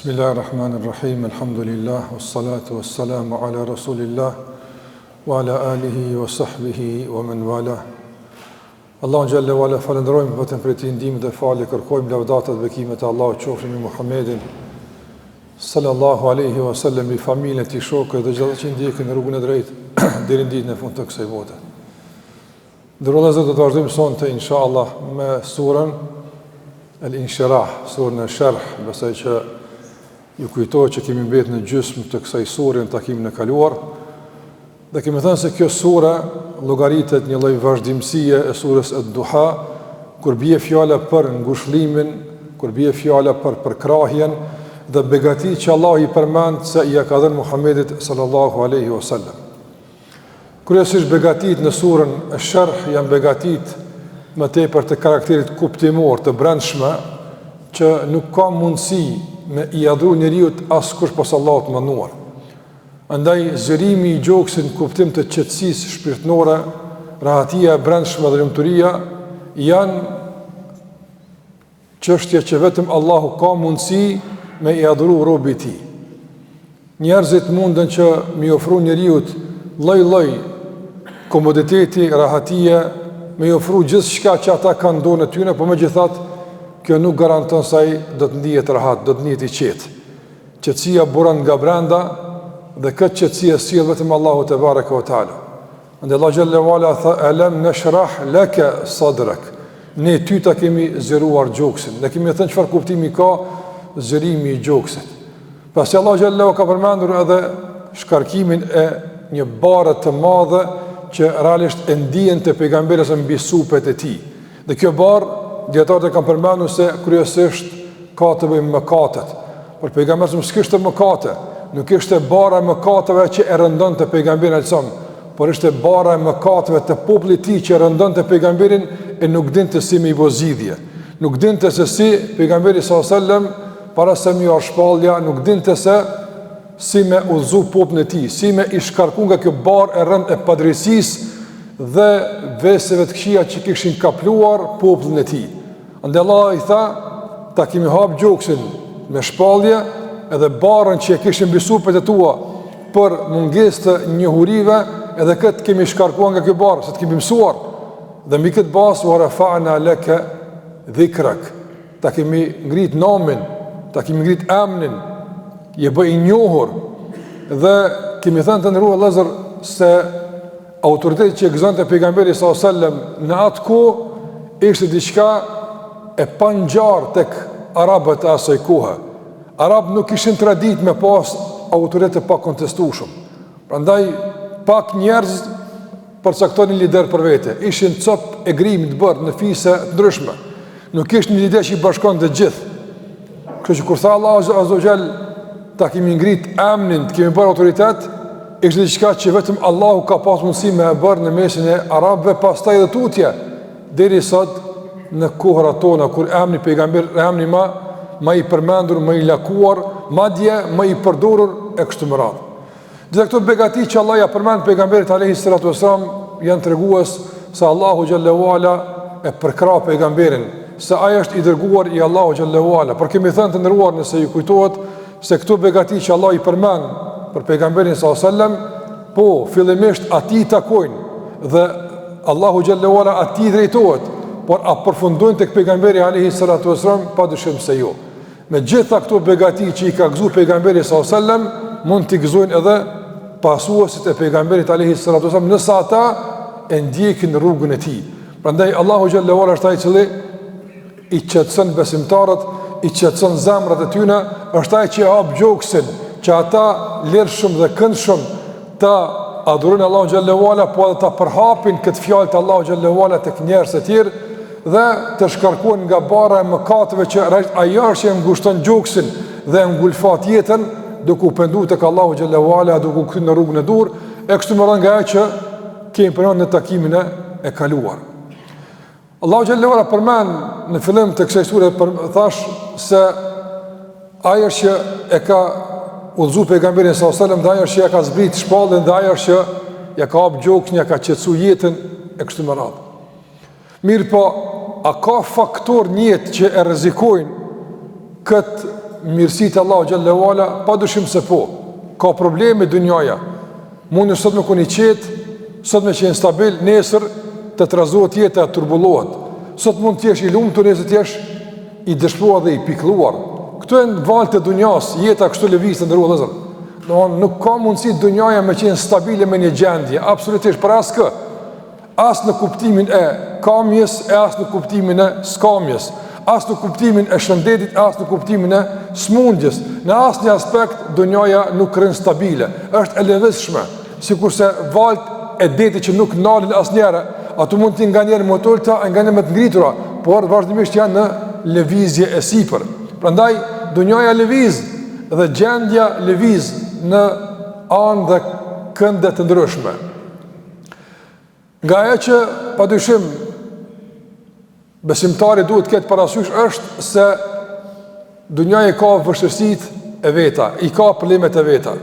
Bismillahirrahmanirrahim, elhamdulillah, wassalatu wassalamu ala rasulillah, wa ala alihi wa sahbihi wa men wala. Allahun xhelle ve ala falënderojmë vetëm prej tij ndihmë dhe falje kërkojmë lavdatat bekimet e Allahut qofshin mbi Muhammedin, sallallahu alaihi wa sallam, mbi familjen e tij shokët dhe gjithë ata që ndjekin rrugën e drejtë deri në ditën e fundit të kësaj bote. Të nderuar vëllezër do të vazhdojmë sonte inshallah me surën El Inshirah, surën e Sherh, besoj që ju kujtohet që kemi mbetë në gjysmë të kësaj sure në takimin e kaluar. Dhe kemi thënë se kjo sure llogaritet një lloj vazhdimësie e surës Ed-Duha, kur bie fjala për ngushëllimin, kur bie fjala për përkrahjen dhe begatitë që Allahu i përmend se ia ka dhënë Muhamedit sallallahu alaihi wasallam. Kryesisht begatitë në surën Sherh janë begatitë më tepër të karakterit kuptimor, të brendshme, që nuk ka mundësi me ia dhuru njeriut askush pos Allahut të madhëruar. Andaj zgjerimi i gjoksit në kuptim të qetësisë shpirtërore, rahatia e brendshme dhe lumturia janë Çështje që vetëm Allahu ka mundësi me ia dhuru robit të tij. Njerëzit munden që me i ofru njeriut lloj-lloj komoditeti, rahatie, me i ofru gjithçka që ata kanë në dorën e tyne, po megjithatë, kjo nuk garanton se ai do të ndihet rahat, do të ndihet i qetë. Qetësia buron nga brenda dhe këtë qetësi e sjell vetëm Allahu tebareke ve teala. Andaj Allahu xhelle ve ala tha elem neshrah leke sadrak. Ne ty ta kemi zgjeruar gjoksin. Ne kemi thënë çfarë kuptimi ka zgjerimi i gjoksit. Pasi Allahu xhelle ve ala ka përmendur edhe shkarkimin e një barre të madhe që realisht e ndiente pejgamberi sa mbi supet e tij. Dhe kjo barrë, dijetarët e kanë përmendur se kryesisht ka të bëjë me mëkatet. Por pejgamberi sa s'kishte mëkate, nuk ishte barra e mëkateve që e rëndonte pejgamberin alejhi selam, por ishte barra e mëkateve të popullit të tij që e rëndonte pejgamberin e nuk dinte si me i bo zgjidhje. Nuk dinte se si pejgamberi sallallahu alajhi wasallam para se me i ardh shpallja, nuk dinte se si me udhëzu popullin e tij, si me i shkarku nga kjo barrë e rëndë e padrejtësisë dhe veseve të këqija që kishin kapluar popullin e tij. Andaj Allahu i tha, ta kemi hap gjoksin me shpallje edhe barrën që e kishe mbi supet e tua për mungesë të njohurive, edhe këtë kemi shkarkuar nga kjo barrë, se të kemi mësuar. Dhe mbi këtë bazë wa rafa'na laka dhikrak. Ta kemi ngrit namin, ta kemi ngrit emnin, je bë i njohur. Dhe kemi thënë të nderuar vëllezër se Autoriteti që e gëzonte pejgamberi sallallahu alajhi wasallam në atë kohë ishte diçka e pangjarë tek arabët e asaj kohe. Arabët nuk kishin traditë me pas autoritet të pakontestueshëm. Prandaj pak njerëz përcaktonin lider për vete. Ishin copë e grimë të bërë në fise të ndryshme. Nuk ishte një lider që i bashkon të gjithë. Kështu që kur tha Allahu Azza wa Jall, ta kemi ngrit emnin, të kemi bërë autoritet, ishte diçka që vetëm Allahu ka pas mundësi me e bërë në mesin e arabëve, pastaj edhe tutje, deri sot në kohërat tona kur emni pejgamber, emni ma ma i përmendur, më i lakuar, madje më i përdorur e kështu me radhë. Gjitha këto begati që Allah ia përmend pejgamberit alayhi salatu wasalam janë tregues se Allahu xhelle ue ala e përkrah pejgamberin, se ai është i dërguar i Allahu xhelle ue ala. Por kemi thënë të nderuar nëse ju kujtohet se këto begati që Allah i përmend për pejgamberin sallallahu alajhi wasallam, po fillimisht atij i takojnë dhe Allahu xhelle ue ala atij i drejtohet, por a përfundojnë tek pejgamberi alayhi salatu wasalam padyshim se jo. Me gjitha këto begati që i ka gëzu pejgamberi sallallahu alajhi wasallam, mund t'i gëzojnë edhe pasuesit e pejgamberit alejhi salatu wasallam, nëse ata e ndjekin rrugën e tij. Prandaj Allahu xhelle ue ala është ai i cili i qetëson besimtarët, i qetëson zemrat e tyre, është ai që e hap gjoksin, që ata lirshëm dhe këndshëm ta adhurojnë Allahun xhelle ue ala, po edhe ta përhapin këtë fjalë të Allahut xhelle ue ala tek njerëz të tjerë dhe të shkarkohen nga barra e mëkateve që realisht ajo është që e ngushton gjoksin dhe e ngulfat jetën, duke u pendu tek Allahu xhelle ue ala, duke u kthy në rrugën e duhur, e kështu me radhë nga ajo që kemi përmend në takimin e kaluar. Allahu xhelle ue ala përmend në fillim të kësaj sure për, thash se ai është që e ka udhëzu pejgamberin sallallahu alajhi wasallam dhe ai është që ja ka zbrit shpalljen dhe ai është që ja ka hap gjoksin, ja ka qetësu jetën e kështu me radhë. Mirëpo, a ka faktor në jetë që e rrezikojnë këtë? mirësitë e Allahut xhelle ue ala, pa dyshim se po, ka probleme dunjaja. Mundesh sot me kon i qetë, sot me qenë stabil, nesër të trazohet jeta, turbullohet. Sot mund të jesh i lumtur, nesër të jesh i dëshpëruar dhe i pikëlluar. Këto janë valët e dunjas, jeta kështu lëviz të nderuar vëllezër. Domthon nuk ka mundësi dunjaja me qenë stabile me një gjendje, absolutisht për askë. As në kuptimin e kamjes e as në kuptimin e skamjes, as në kuptimin e shëndetit e as në kuptimin e smundjes. Në asnjë aspekt dunjaja nuk rrin stabile, është e lëvizshme, sikurse valët e detit që nuk nalen asnjëherë, ato mund të jenë nganjëherë më të ulëta e nganjëherë më të ngritura, por vazhdimisht janë në lëvizje e sipër. Prandaj dunjaja lëviz dhe gjendja lëviz në anë dhe kënde të ndryshme. Nga ajo që padyshim besimtari duhet të ketë parasysh është se dunjaja i ka vështirësitë e veta, i ka problemet e veta.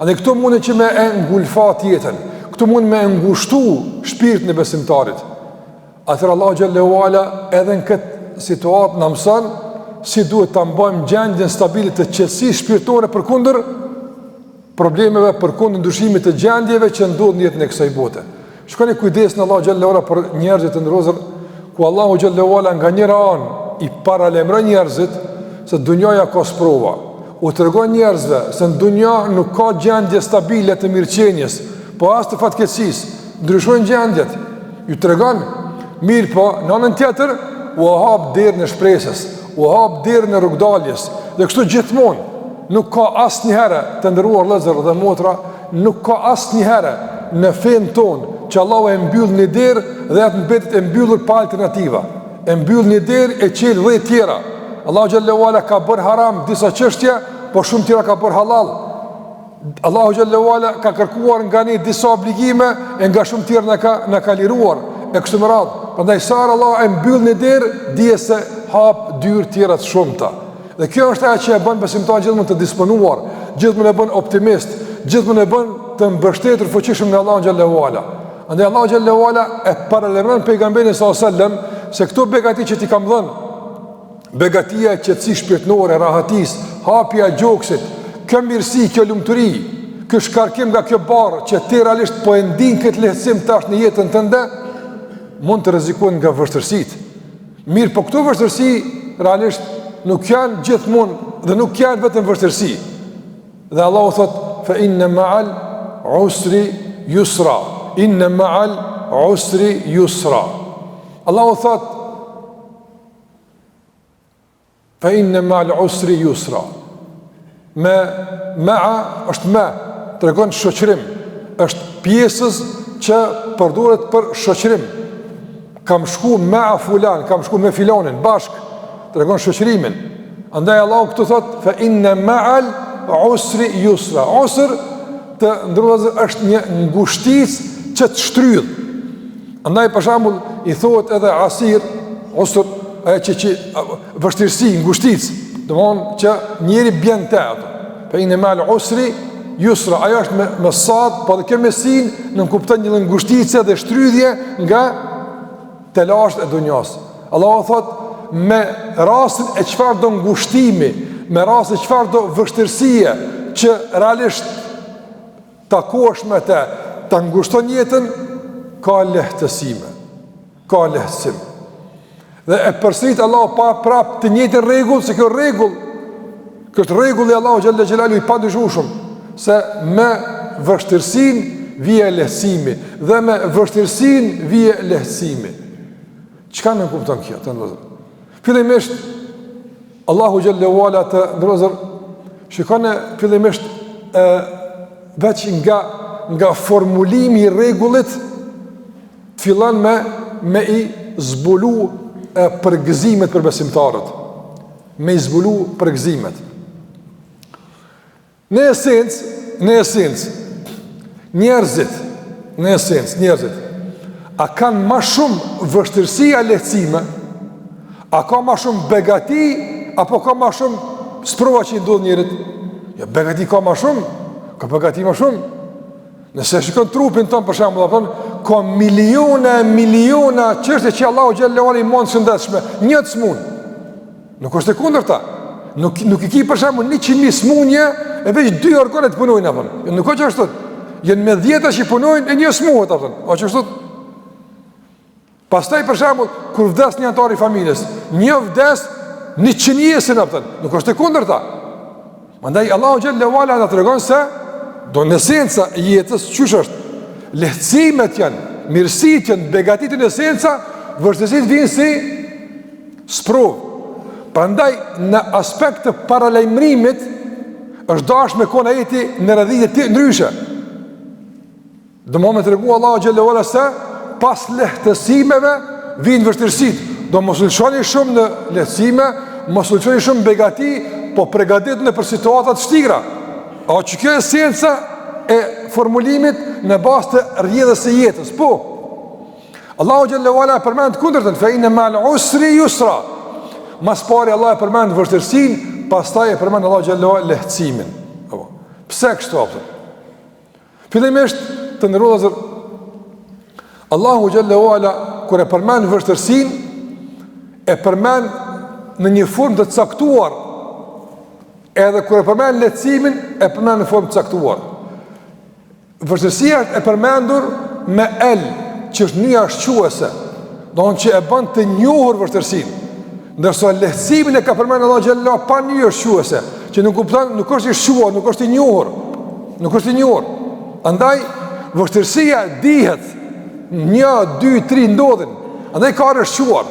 Andaj këto munden që me e ngulfat jetën, këto mund me e ngushtu shpirtin e besimtarit. Atëherë Allahu xhelle ue ala edhe në këtë situatë na mëson si duhet ta mbajmë gjendjen stabile të qetësisë shpirtërore përkundër problemeve përkundër ndryshimit të gjendjeve që ndodhin në jetën e kësaj bote. Shikoni kujdesin e Allahut xhelle ue ala për njerëzit të nderuar, ku Allahu xhelle ue ala nga njëra anë i paralajmëron njerëzit se dunjaja ka sprova. U tregon njerëzve se në dunja nuk ka gjendje stabile të mirëqenies, po as të fatkeqësisë, ndryshojnë gjendjet. Ju tregon, mirëpo, në anën tjetër, u hap derën e shpresës, u hap derën e rrugdaljes, dhe kështu gjithmonë, nuk ka asnjëherë të nderuar vëllezër dhe motra, nuk ka asnjëherë në fenë tonë që Allahu e mbyll një derë dhe ajo të mbetet e mbyllur pa alternativa. E mbyll një derë e çel 10 tjera. Allahu xhelle ue ala ka bërë haram disa çështje, po shumë tjera ka bërë halal. Allahu xhelle ue ala ka kërkuar nga ne disa obligime e nga shumë tjera na ka na ka liruar e kështu me radhë. Prandaj sa herë Allahu e mbyll një derë, dije se hap dyer tjera të shumta. Dhe kjo është ajo që e bën besimtarin gjithmonë të disponuar, gjithmonë e bën optimist, gjithmonë e bën të mbështetur fuqishëm në Allahun xhelle ue ala. Andaj Allahu xhelle ue ala e paralajmëron pejgamberin sallallahu alajhi wasallam se këto begati që t'i kam dhënë Begatia e qetësisë shpirtërore, rahatisë, hapja e gjoksit, kjo mirësi, kjo lumturi, ky shkarkim nga kjo barrë që ti realisht po e ndin këtë lehtësim tash në jetën tënde, mund të rrezikohen nga vështirësitë. Mirëpo këto vështirësi realisht nuk janë gjithmonë dhe nuk janë vetëm vështirësi. Dhe Allahu thot fa inna ma'al usri yusra. Inna ma'al usri yusra. Allahu thot Fa inna ma'al usri yusra. Me ma'a është me tregon shoqërim, është pjesëz që përdoret për shoqërim. Kam shku ma'a fulan, kam shku me filanin bashk, tregon shoqërimin. Andaj Allahu këtu thot fa inna ma'al usri yusra. Usr të nderuar është një ngushticë që të shtrydh. Andaj për shembull i thuhet edhe asir, usr, ajo që që vështirësi, ngushticë, domthon që njeri bjen te ato. Fa inna ma'al usri yusra, ajo është me me sad, po edhe kjo me sin nënkupton një ngushticë dhe shtrydhje nga telashet e dunjas. Allahu thot me rastin e çfarëdo ngushtimi, me rastin e çfarëdo vështirësie që realisht takohesh me te, ta ngushton jetën, ka lehtësime, ka lehtësim. Dhe e përsërit Allahu pa prap të njëjtin rregull, se kjo rregull, kjo është rregulli i Allahut xhelle xhelaluhu i pandryshueshëm, se me vështirësinë vjen lehtësimi, dhe me vështirësinë vjen lehtësimi. Çka nënkupton kjo, të nderuar? Fillimisht, Allahu xhelle ue ala të nderuar, shikone fillimisht e, veç nga, nga formulimi i rregullit, fillon me, me i zbulu e, përgëzimet për besimtarët. Me i zbulu përgëzimet. Në esencë, në esencë, njerëzit, në esencë, njerëzit, a kanë ma shumë vështirësi a lehtësime, a ka ma shumë begati, apo ka ma shumë sprova që i ndodh njerit? Jo, begati ka ma shumë, ka begati ma shumë. Nëse shikon trupin tonë për shembull, apo ka miliona e miliona çështje që Allahu xhelle ue ala i mon të shëndetshme, një të smun. Nuk është e kundërta. Nuk, nuk i ki për shembull 100.000 smunje e veç dy organet punojnë, apo. Jo, nuk o qashtu. Janë me dhjeta që punojnë e një smuhet, apo. O qashtu. Pastaj për shembull, kur vdes një anëtar i familjes, një vdes, 100 jesin, apo. Nuk është e kundërta. Mandaj Allahu xhelle ve ala na tregon se do në esenca e jetës qysh është. Lehtësimet janë, mirësitë janë, begatitë në esenca, vështirësitë vijnë si sprovë. Prandaj në aspekt të paralajmërimit është dashur me kon ajeti në radhitje ndryshe. Do me tregu Allahu xhelle ve ala se pas lehtësimeve vijnë vështirësitë. Do mos u lëshoni shumë në lehtësime, mos u lëshoni shumë në begati, po pregaditni për situata të vështira. A që kjo esenca e formulimit në bazë të rrjedhës së jetës? Po. Allahu xhelle ve ala e përmend kundërtën, fe inne meal usri jusra. Ma s'pari Allah e përmend vështirësinë, pastaj e përmend Allahu xhelle ve ala lehtësimin. Apo. Pse kështu apo? Fillimisht të nderuar vëllezër Allahu xhelle ve ala kur e përmend vështirësinë e përmend në një formë të caktuar edhe kur e përmend lehtësimin e përmend në formë të caktuar. Vështirësia është e përmendur me el, që është nyja shquese, domethënë që e bën të njohur vështirësinë. Ndërsa lehtësimin e ka përmend Allahu xhelle ve ala pa nyje shquese, që nuk kupton, nuk është i shquar, nuk është i njohur. Nuk është i njohur. Andaj vështirësia dihet. 1 2 3 ndodhin. Andaj ka ardh e shquar.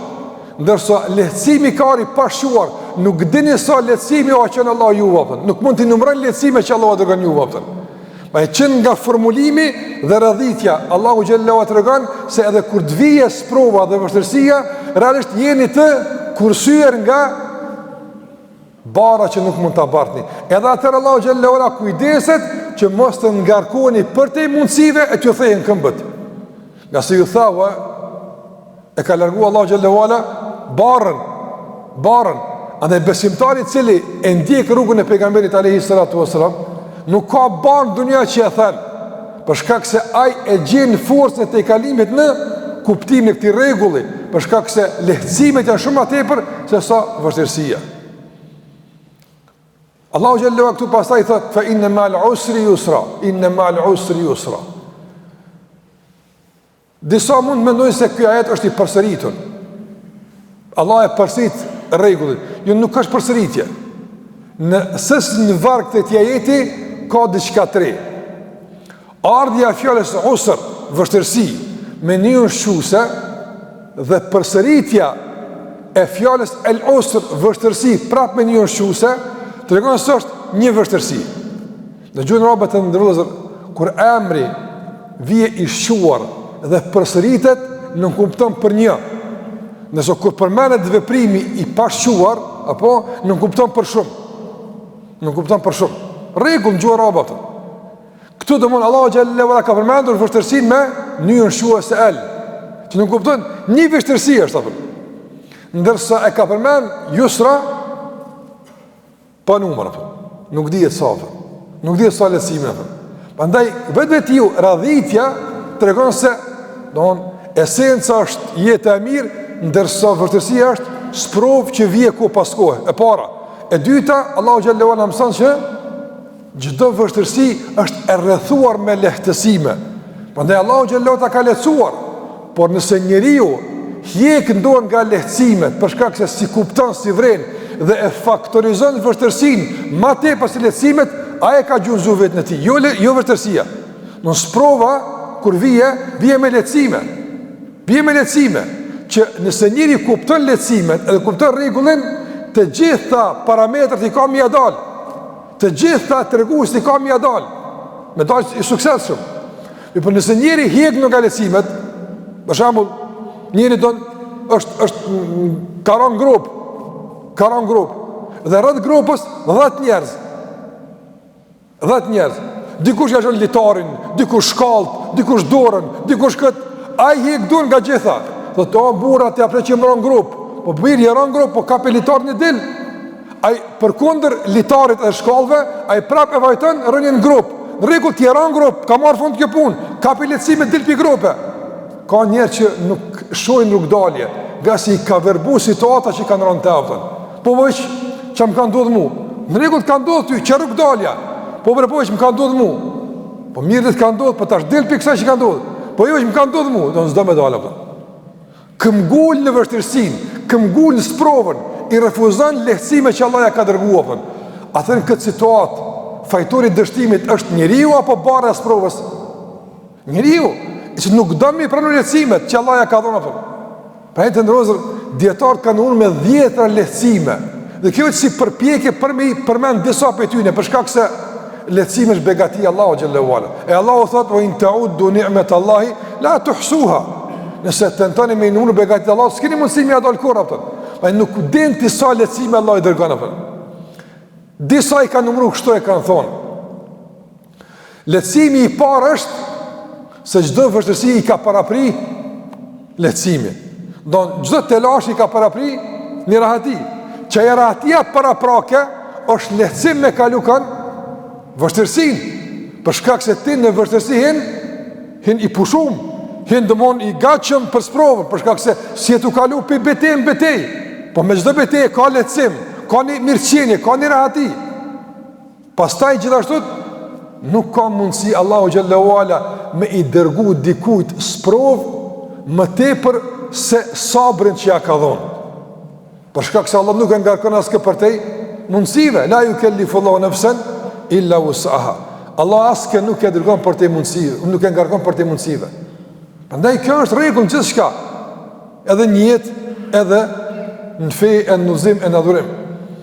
Ndërsa lehtësimi ka ardh i pashquar, nuk dini sa lehtësimi ua çon Allahu juve, apo. Nuk mund t'i numëroni lehtësimet që Allahu dërgon juve, apo. Ma e që nga formulimi dhe radhitja, Allahu xhelle ve ala tregon se edhe kur të vije sprova dhe vështirësia, realisht jeni të kursyer nga barra që nuk mund ta bartni. Edhe atëherë Allahu xhelle ve ala kujdeset që mos të ngarkoheni përtej mundësive e t'ju thehen këmbët. Ngase ju theu, e ka largu Allahu xhelle ve ala barrën, barrën. Andaj besimtari i cili e ndjek rrugën e pejgamberit alejhi salatu vesselam, nuk ka barrë në dunja që e then, për shkak se ai e gjen forcën e tejkalimit në kuptimin e këtij rregulli, për shkak se lehtësimet janë shumë ma tepër se sa vështirësia. Allahu xhelle ve ala këtu pastaj thotë fa inna ma'al usri yusra, inna ma'al usri yusra. Disa mund të mendojnë se ky ajet është i përsëritur. Allah e përsërit rregullin. Jo nuk është përsëritje. Në secilin varg të këtij ajeti ka diçka të re. Ardhja e fjalës usr, vështirësi, me nyjën shquese dhe përsëritja e fjalës el usr, vështirësi, prapë me nyjën shquese, tregon se është një vështirësi. Në gjuhën arabe të nderuar vëllezër, kur emri vije i shquar dhe përsëritet, nënkupton për një. Ndërsa kur përmendet veprimi i pashquar, apo nënkupton për shumë. Nënkupton për shumë. Rregull në gjuhën arabe ato. Këtu domethënë Allahu xhelle ve ala ka përmendur vështirësinë me nyjën shquese el, që nënkupton një vështirësi është apo. Ndërsa e ka përmend jusra Pa numër, apo. Nuk dihet sa, apo. Nuk dihet sa lehtësime, apo. Prandaj, vetvetiu, radhitja tregon se, domethënë, esenca është jeta e mirë, ndërsa vështirësia është sprovë që vije kohë pas kohe, e para. E dyta, Allahu xhelle ve ala na mëson që çdo vështirësi është e rrethuar me lehtësime. Prandaj Allahu xhelle ve ala ta ka lehtësuar, por nëse njeriu hjek dorë nga lehtësimet, për shkak se s'i kupton s'i vren dhe e faktorizon vështirësinë ma tepër se lehtësimet, ai e ka gjunjëzu veten e tij, jo jo vështirësia. Në sprova kur vije, vije me lehtësime. Vije me lehtësime që nëse njeri kupton lehtësimet edhe kupton rregullin, të gjitha parametrat i ka me ia dal. Të gjitha treguesit i ka me ia dal. Me dal i suksesshëm. Mirëpo nëse njeri hjek nga lehtësimet, për shembull, njeri don është është ka ra n'gropë, ka ra n'gropë dhe rreth gropës 10 njerëz. 10 njerëz. Dikush ja çon litarin, dikush shkallët, dikush dorën, dikush kët, ai hjek dorë nga gjitha. Thotë, o burra, ti apre që me ra n'gropë. Po mirë, je ra n'gropë, po kape litarin e dil. Ai përkundër litarit dhe shkallëve, ai prap e vajton rënien në gropë. Në rregull ti je ra në gropë, ka marrë fund kjo punë. Kapi lehtësimet dil pi grope. Ka njerëz që nuk shohin rrugëdalje, ngase i ka verbu situata që kanë rënë te, a kupton. Po veç. që më ka ndodhë mu. Në rregull të ka ndodhë ty, qe rrugëdalja. Po bre po, që më ka ndodhë mu. Po mirë të ka ndodhë, po tash del prej kësaj që ka ndodhë. Po jo që më ka ndodhë mu, do s'do me dalë, apo. Këmbgul në vështirësinë, këmbgul në sprovën, i refuzon lehtësimet që Allahu ja ka dërgu, apo. Atëherë në këtë situatë, fajtori i dështimit është njeriu apo barra e sprovës? Njeriu, që nuk don me i pranu lehtësimet që Allahu ja ka dhënë, apo. Pra të nderuar vëllezër, dijetarët kanë numru me dhjetra lehtësime, dhe kjo është si përpjekje për me i përmend disa prej tyne, për shkak se lehtësimi është begati e Allahut xhelle ue ala. E Allahu thotë, ue in teuddu ni'met Allahi, la tuhsuha. Nëse tentoni me i numru begatitë e Allahut, s'keni mundësi me ia dalë kurrë, a kupton. Pa nuk din ti sa lehtësime Allahu i dërgon, a kupton. Disa i kanë numru kështu e kanë thonë. Lehtësimi i parë është se çdo vështirësi i ka parapri lehtësimi. Don çdo telash i ka parapri një rahati. Që ajo rahatia paraprake është lehtësim me kalu kan vështirësinë. Për shkak se ti në vështirësi hin hin i pushum, hin domon i gatshëm për sprovën, për shkak se s'je tu kalu prej beteje në betejë. Po me çdo betejë ka lehtësim, ka një mirëqenie, ka një rahati. Pastaj gjithashtu nuk ka mundësi Allahu xhelle ue ala me i dërgu dikujt sprovë më tepër se sabrin që ja ka dhonë. Për shkak se Allah nuk e ngarkon askë përtej mundësive, la jukellifullahu nefsen illa vusaha. Allah askë nuk e dërgon përtej mundësive, nuk e ngarkon përtej mundësive. Prandaj kjo është rregull në gjithçka. Edhe në jetë, edhe në fe e në udhëzim e në adhurim.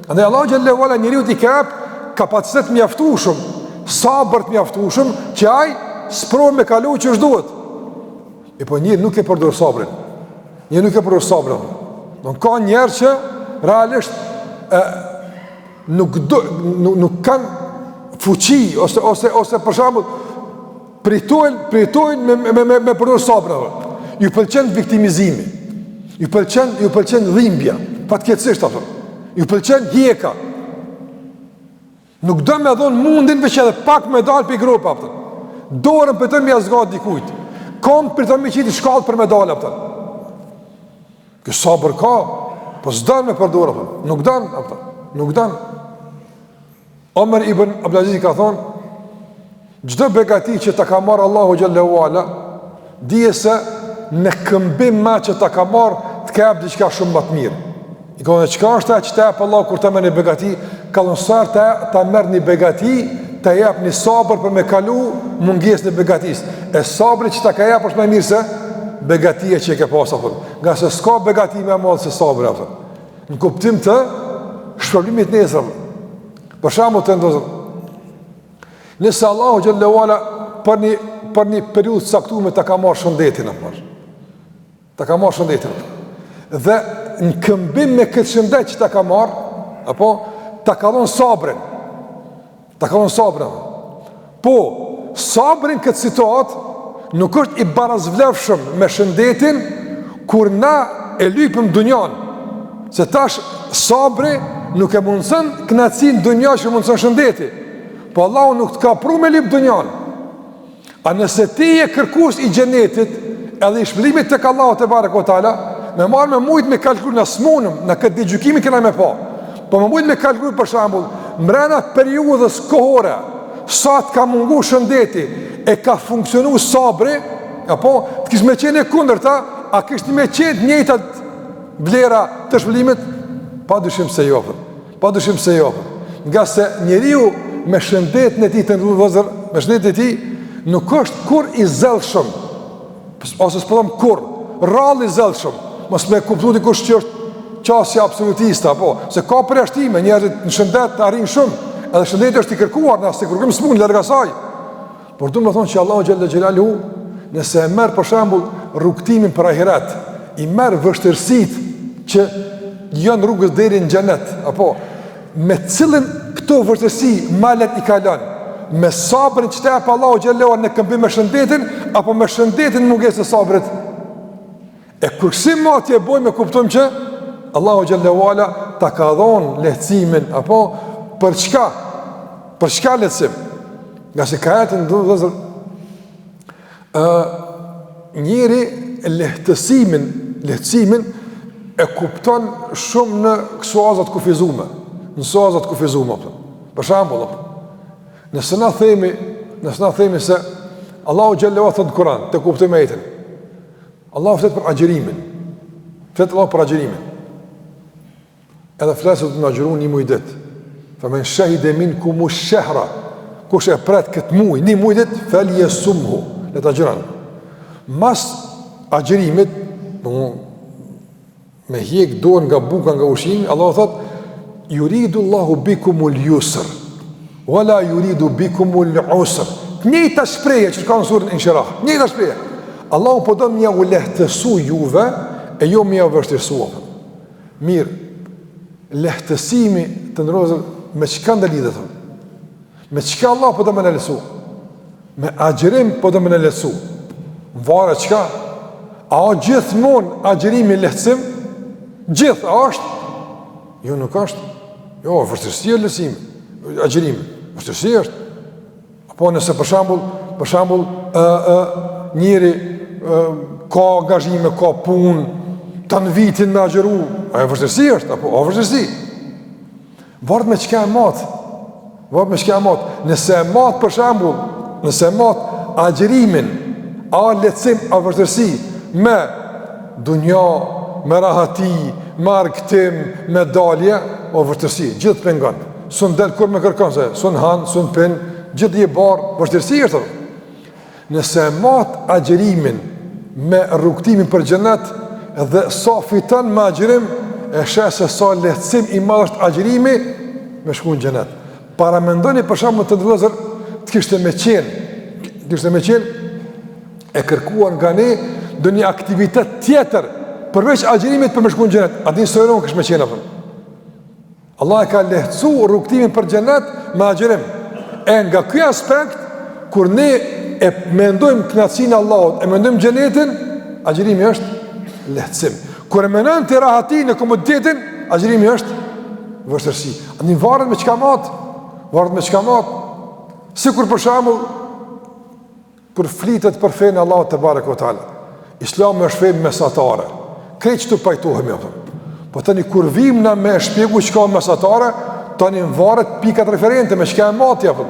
Andaj Allahu xhelle ue ala njeriut i ka jap kapacitet mjaftueshëm, sabër të mjaftueshëm që ai sprovën me kalu qysh duhet. E po njeri nuk e përdor sabrin. Njeri nuk e përdor sabrin. Don ka njerëz që realisht e, nuk do nuk, nuk kanë fuqi ose ose ose për shembull Pritojnë, pritojnë me, me, me, me përdor sabrin. Ju pëlqen viktimizimi. Ju pëlqen, ju pëlqen dhimbja. Fatkeqësisht apo. Ju pëlqen hjeka. Nuk do me dhon mundin veç edhe pak me dal prej grope apo. Dorën priton me ia zgat dikujt. Komt priton me qit shkallë për me dal apo. Ky sabër ka, po s'don me përdor apo. Nuk don apo. Nuk don. Omer ibn Abdulaziz ka thonë, çdo begati që ta ka marrë Allahu xhelle ue ala, dije se në këmbim me që ta ka marrë, të ka jap diçka shumë më të mirë. I ka thonë, çka është ajo që ta jep Allahu kur ta merr një begati? Ka thonë, sa herë ta, ta merr një begati, ta jep një sabër për me kalu mungesën e begatisë. E sabri që ta ka jap është më mirë se begatia që e ke pasë, apo. Ngase s'ka begati më e madhe se sabri, apo. Në kuptim të shpërblimit nesër. Për shembull të nderuar, nëse Allahu xhelle ue ala për një për një periudhë të caktuar ta ka marrë shëndetin apo. Ta ka marrë shëndetin. Dhe në këmbim me këtë shëndet që ta ka marrë, apo ta ka dhënë sabrin. Ta ka dhënë sabrin. Po, sabri n'këtë situatë nuk është i barazvlefshëm me shëndetin kur na e lypim dunjan. Se tash sabri nuk e mundëson kënaqësinë n'dunja që e mundëson shëndeti. Po Allahu nuk të ka pru me lyp dunjan. A nëse ti je kërkues i xhenetit, edhe i shpërblimit tek Allahu tebareke ue teala, me marrë me mujt me kalkulu na s'munëm, na këtë ditë gjykimi kena me pa. Po me mujt me kalkulu për shembull, mrena periudhës kohore, sa të ka mungu shëndeti, e ka funksionu sabri, apo të kish me qenë e kundërta, a kish me qenë të njëjtat vlera të shpërblimit? Pa dyshim se jo. Pa dyshim se jo. Ngase njeriu me shëndetin e tij të nderuar vëllezër, me shëndetin e tij nuk është kurrë i zellshëm. Ose s'po them kurrë, rrallë i zellshëm. Mos me kuptu dikush që është qasje absolutiste apo se ka përjashtime, njerëzit në shëndet arrijnë shumë, edhe shëndeti është i kërkuar, na s'e kërkojmë sëmundjen larg asaj. Por du me thonë që Allahu xhelle xhelaluhu, nëse e merr për shembull rrugëtimin për ahiret, i merr vështirësitë që janë rrugës deri në xhenet, apo me cilën këto vështirësi ma lehtë i kalon, me sabrin që ta jep Allahu xhelle ue ala në këmbim me shëndetin, apo me shëndetin në mungesë të sabrit. E kur kësi matje e bojmë e kuptojmë që Allahu xhelle ue ala ta ka dhonë lehtësimin, apo për çka? Për çka lehtësim? Ngase ka të nderuar vëllezër, ë njeri lehtësimin, lehtësimin e kupton shumë në suaza të kufizume. Në saza të kufizume, apo. Për shembull, apo. Nëse na themi, nëse na themi se Allahu xhelle ve ala thotë në Kur'an, të kuptojmë ajetin. Allahu flet për agjërimin. Flet Allahu për agjërimin. Edhe flet se do të agjëru një muj ditë. Fe men shehide minkumu shehra. Kush e pret këtë muj, një muj ditë, fel jesumhu, le të agjëron. Mas agjërimit, me hjek dorë nga buka nga ushqimi, Allahu thot yuridu Allahu bikumul yusr wala yuridu bikumul usr. Të njëjta shprehje që ka në surën Inshirah, njëjta shprehje. Allahu po don me jau lehtësu juve e jo me jau vështirësu. Mirë, lehtësimi të nderuar vëllezër me çka ndërlidhet? Me çka Allahu po don me na lehtësu? Me agjërim po do me na lehtësu. Varet çka? A o gjithmonë agjërimi lehtësim? Gjithë, a është? Jo, nuk është. Jo, vështirësi është lehtësimi, agjërimi. Vështirësi është. Apo nëse për shembull, për shembull, ë ë njeri ë ka angazhime, ka punë, tanë vitin me agjëru, ajo vështirësi është, apo o vështirësi. Varet me çka e mat. Varet me çka e mat. Nëse e mat për shembull, nëse e mat agjërimin, a lehtësim, a vështirësi me dunja, me rahati, me argëtim, me dalje, o vështirësi, gjithë pengon. S'un del kurrë me kërkon se s'un han, s'un pin, gjithë je barë, vështirësi është. Nëse e mat agjërimin me rrugëtimin për xhenet dhe sa fiton me agjërim, e sheh se sa lehtësim i madh është agjërimi me shku në xhenet. Paramendoni për shembull të nderuar vëllezër, të kishte me qenë, të kishte me qenë e kërkuar nga ne ndonjë aktivitet tjetër përveç agjërimit për me shku në xhenet. A din sa e ronë kish me qenë apo? Allah e ka lehtësu rrugëtimin për xhenet me agjërim. E nga ky aspekt, kur ne e mendojmë kënaqësinë e Allahut, e mendojmë xhenetin, agjërimi është lehtësim. Kur e mendon ti rahatinë e komoditetin, agjërimi është vështirësi. Ani varet me çka mat, varet me çka mat. Sikur për shembull Kur flitet për fenë e Allahut tebareke ve teala, Islami është fe mesatare. Krejt qëtu pajtohemi apo. Po tani kur vim na me shpjegu çka mesatare, tani varet pikat referente me çka e mati apo.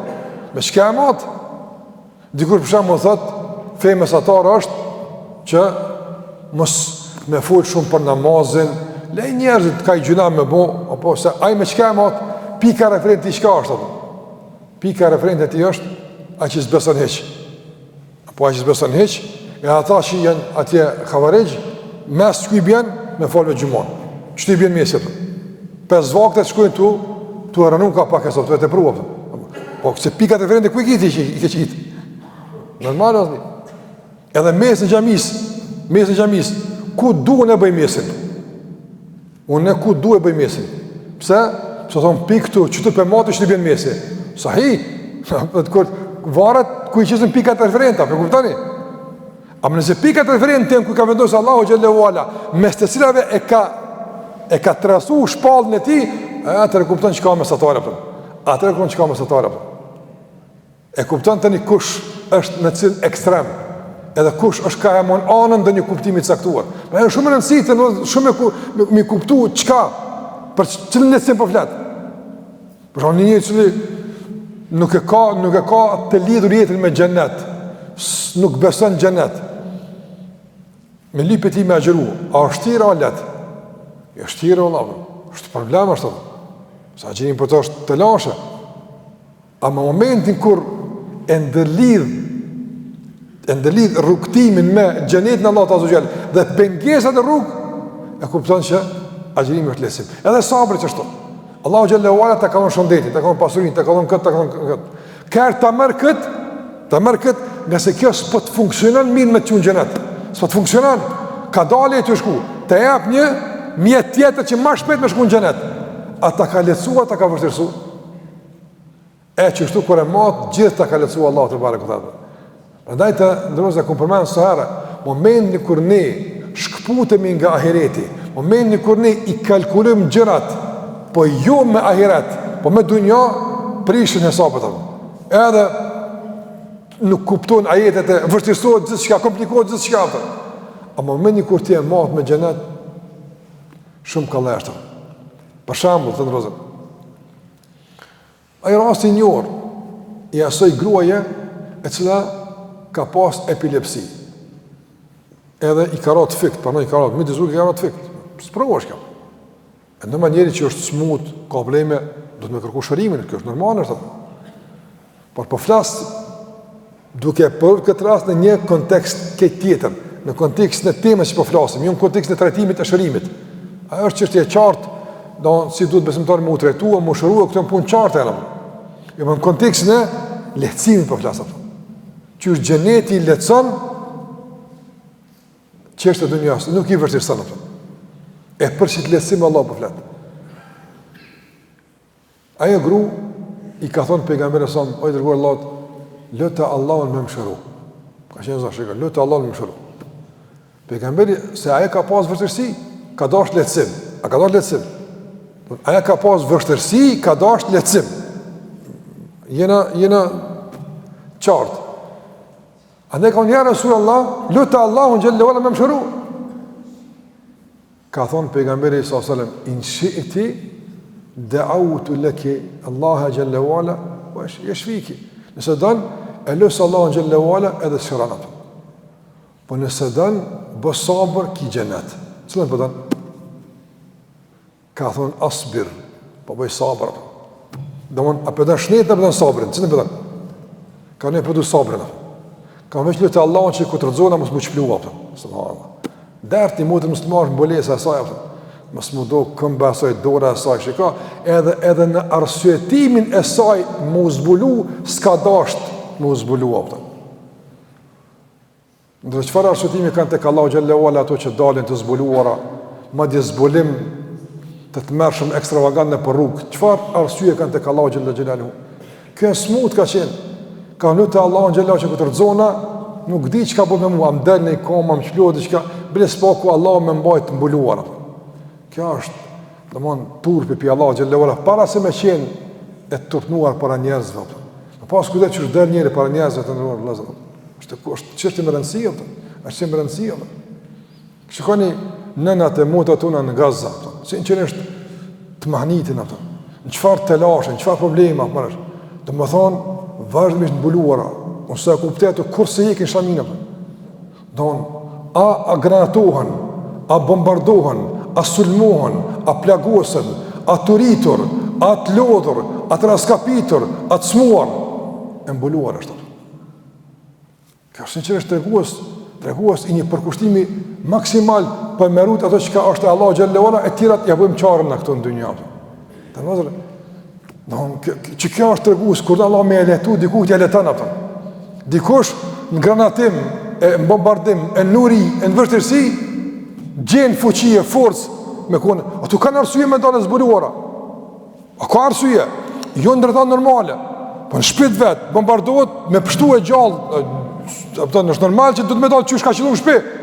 Me çka e mat? Dikush për shembull thot, fe mesatare është që mos me fol shumë për namazin, lej njerëzit ka i gjynah me bo, apo se ai me çka e mat, pika referente çka është apo. Pika referente e tij është ai që s'beson hiç. Apo ai që s'beson hiç, e ata që janë atje havarixh, mes ku i bjen me fal veç xhumon. Qëtu i bjen mesi apo? Pesë vakte shkojnë tu tu e rënu ka pak e sot, tu e tepru apo. Po se pikat referente ku i ki ti që i ke qitë? Normal është. Edhe mesin e xhamisë, mesin e xhamisë, ku duan e bëj mesin? Unë ku du e bëj mesin. Pse? Pse thon pik këtu, qëtu pe mati qëtu bjen mesi. Sahi. Po të kur varet ku i qesin pikat referenta, po kuptoni? Ama nëse pikat referente janë ku ka vendosur Allahu xhelle ue ala, mes të cilave e ka e ka trasu shpalljen e tij, atëherë kupton çka mesatare apo. Atëherë kupton çka mesatare apo. E kupton tani kush është në cilin ekstrem, edhe kush është ka e mon anën ndonjë kuptimi të caktuar. Pra është shumë e rëndësishme, shumë e ku, me, me kuptu çka, për cilin lehtësim po flet. Për shembull një njeri i cili nuk e ka, nuk e ka të lidhur jetën me xhenet, nuk beson xhenet. Me lyp prej tij me agjëru, a është shtirë a leht? Jo shtirë, valla, është problem është, se agjërimi për të është telashe. Ama momentin kur e ndërlidh e ndërlidh rrugëtimin me xhenetin e Allahut azze ue xhel dhe pengesat në rrugë, e kupton që agjërimi është lehtësim. Edhe sabri qashtu. Allahu xhelle ue ala ta ka dhënë shëndetin, ta ka dhënë pasurinë, ta ka dhënë këtë, ta ka dhënë këtë. Kur ta merr kët, ta merr kët, ngase kjo s'po të funksionon mirë me të çu n'xhenet. S'po të funksionon. Kadale je tu shku. Të jep një mjet tjetër që më shpejt me shku në xhenet. A ta ka lehtësu, a ta ka vështirësu? E qështu kur e mat, gjithë ta ka lehtësu Allahu tebareke ue teala. Prandaj të nderuar e kom përmend sa herë, momentin kur ne shkëputemi nga ahireti, momentin kur ne i kalkulojmë gjërat, po jo me ahiret, po me dunja, prishen hesapet apo. Edhe nuk kupton ajetet e vështirësohet gjithçka, komplikohet gjithçka apo. Ama momentin kur ti e mat me xhenet, shumë kollaj është. Për shembull, të nderuar. Ai rasti i njohur i asaj gruaje e cila ka pas epilepsi. Edhe i ka ra të fikt, prandaj i ka ra, midis rrugës i ka ra të fikt. Sprovë është kjo. E normal njeri që është smut, ka probleme, duhet me kërku shërimin, kjo është normale, është apo. Por po flas duke e përdorur këtë rast në një kontekst krejt tjetër, në kontekstin e temës që po flasim, jo në kontekstin e trajtimit e shërimit. Ajo është çështje e qartë, do si duhet besimtari me u trajtua, me u shërua, këto janë punë të qarta janë. Jo në kontekstin e lehtësimit po flas apo. Qysh xheneti i lehtëson çështjet e dunjas, nuk i vështirëson apo. E për qit lehtësim Allahu po flet. Ajo gru i ka thonë pejgamberit sa o i dërguar i Allahut, lute Allahun me më shëru. Ka qenë za shikoj, lute Allahun me më shëru. Pejgamberi se ajo ka pas vështirësi, ka dash lehtësim. A ka dash lehtësim? Ajo ka pas vështirësi, ka dash lehtësim. Jena jena qartë. Andaj ka thonë ja Resulallah, lute Allahun xhelle ve ala me më shëru. Ka thonë pejgamberi sallallahu alajhi wasallam, "In shi'ti da'awtu laki Allah xhelle ve ala wa yashfiki." Nëse don, e lus Allahun xhelle ve ala edhe shëron atë. Po nëse don, bë sabër ki xhenet. Cilën po don? Ka thonë asbir, po bëj sabër. Domthon, a po don shnetin apo don sabrin? Cilën po don? Ka thonë po du sabrin. Ka veç lute Allahun që kur të rrëzona mos m'u çplu apo. Subhanallahu. Derti i motrës muslimane është mbulesa e saj apo. Mos m'u dok këmba e saj, dora e saj, shiko, edhe edhe në arsyetimin e saj m'u zbulu, s'ka dasht m'u zbulu apo. Ndërsa çfarë arsyetimi kanë tek Allahu xhelle ve ala ato që dalin të zbuluara, madje zbulim të tmerrshëm ekstravagant nëpër rrugë. Çfarë arsye kanë tek Allahu xhelle xhelaluhu? Kjo e smut ka qenë. Ka lute Allahun xhelle ve ala që kur të rrëzona, nuk di çka bëhet me mua, a më del një komë, a më çplohet diçka, bile s'paku Allahu me mbajt të mbuluar. Kjo është, domthon, turpi pi Allahu xhelle ve ala para se me qenë e turpnuar para njerëzve. Me pas kujdes qysh del njeri para njerëzve të nderuar vëllezër. Është është çështje me rëndësi apo? Është çështje me rëndësi apo? Shikoni nënat e motrat tona në Gaza, apo. Sinqerisht të mahnitin apo. Në çfarë telashe, në çfarë probleme apo mësh. Domethënë vazhdimisht mbuluara, ose e kuptoj ato kurrë s'e hekin shaminë apo. Don a a granatohen, a bombardohen, a sulmohen, a plagosen, a të uritur, a të lodhur, a të raskapitur, a të smuar, e mbuluar është. Kjo është sinqerisht tregues, tregues i një përkushtimi maksimal për me rujt ato çka është e Allahut xhelle ve ala e tjerat ja bëjmë çaren na këtu në dynja. Të vëllezër, do që kjo është tregues kur do Allahu me e lehtu dikujt ja lehton ato. Dikush në granatim, e në bombardim, e në uri, e në vështirësi gjen fuqi e forcë me konë. Ato kanë arsye me dalë zbuluara. A ka arsye? Jo në rrethana normale. Po në shtëpi vet, bombardohet me pështu e gjallë. A kupton, është normal që duhet me dalë qysh ka qëllu në shtëpi.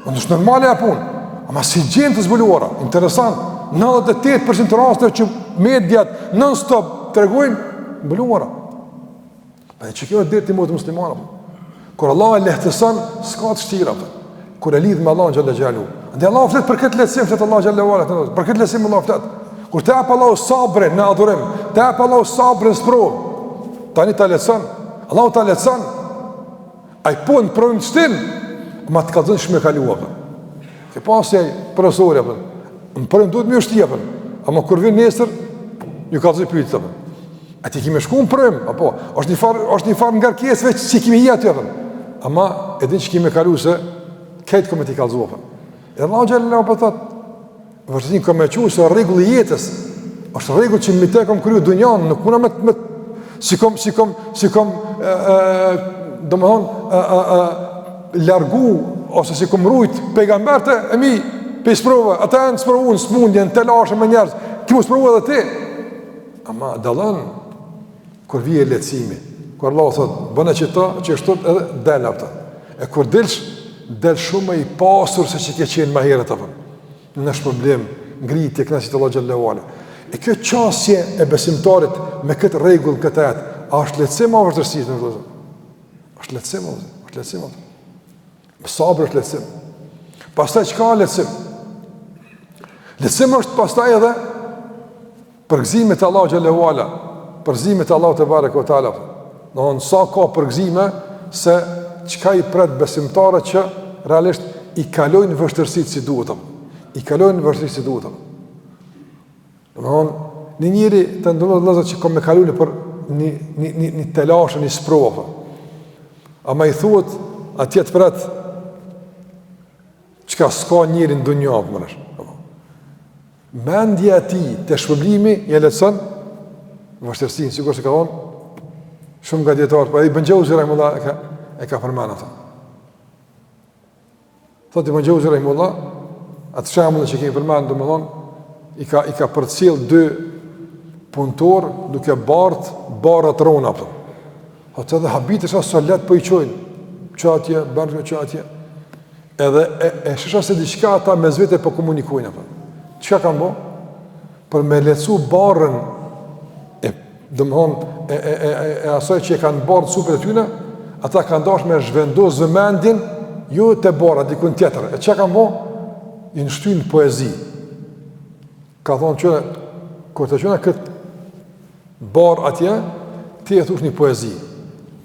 Po është normale ajo punë. Ama s'i gjen të zbuluara. Interesant. 98% të rasteve që mediat non stop tregojnë mbuluara. Po e që kjo është derti i motrës muslimane, po. Kur Allah e lehtëson, s'ka të shtira, po. Kur e lidh me Allahun xhelle xhelaluhu. Andaj Allah flet për këtë lehtësim, flet Allah xhelle ve ala, për këtë lehtësim Allah flet. Kur të jep Allahu sabrin në adhurim, të jep Allahu sabrin në sprovë, tani ta lehtëson, Allahu ta lehtëson. Ai po në provim të shtin, ma të kallzon qysh me kalu, po. Ke pas ai profesori, po. Në provim duhet me ju shti, po. Ama kur vjen nesër, ju kallzoj pyetjet, po. A ti ki me shku në provim, apo, është një farë, është një farë ngarkesë veç që ki me hi aty, apo. Ama, e din që ki me kalu se, krejt kom me t'i kallzu, apo. Edhe Allahu xhelle ve ala po thotë, vërtetin kom me çu se rregulli i jetës, është rregull që me te kom kriju dunjan, nuk muna me, me s'i kom, s'i kom, s'i kom, e, e, domethonë, e, e, e, largu, ose s'i kom rujt pejgamberët e mi, prej sprove, ata janë sprovu në smundje, në telashe me njerëz, ki m'u sprovu edhe ti, Ama dallon kur vije lehtësimi. Kur Allahu thot, bëne qito, qështu edhe del apo. E kur dilsh, del shumë më i pasur se që ke qenë më herët apo. Në shpërblim, ngritje, kënaqësi të Allahut xhelle ve ala. E kjo qasje e besimtarit me këtë rregull këtë ajet, a është lehtësim apo vështirësi të vëllazër? Është lehtësim, është lehtësim. Sabri është lehtësim. Pastaj çka lehtësim? Lehtësim është pastaj edhe përgëzimi te Allahu xhelle ve ala. Përgëzimet e Allahut tebareke ve teala. Domethënë sa ka përgëzime se çka i pret besimtarët që realisht i kalojnë vështirësitë si duhet. I kalojnë vështirësitë si duhet. Domethënë, një njeri të nderuar vëllezër që ka me kalu nëpër një, një, një, një telashe, një sprovë. Ama i thuhet, atje të pret, çka s'ka njeri në dunja, për më Mendja e tij te shpërblimi ia lehtëson vështirësinë, sikurse ka thonë shumë nga dijetarët, po Ibn Xheuzi rahimullah e ka e ka përmend atë. Thotë Ibn Xheuzi rahimullah, atë shembullin që kemi përmend, domethënë i ka i ka përcjell dy punëtor duke bart barra të rona apo. Thotë edhe habitesha sa lehtë po i çojnë. Që atje, bërë që atje. Edhe e, e shihsha se diçka ata mes vete po komunikojnë apo. Çka kanë bo? Për me lehtësu barrën e domthon e e e e, e asaj që e kanë bartë supet e tyne, ata kanë dashur me zhvendos vëmendjen jo te barra dikun tjetër. E çka kanë bo? I shtyn poezi. Ka thonë që kur të çojna këtë barrë atje, ti e thush një poezi.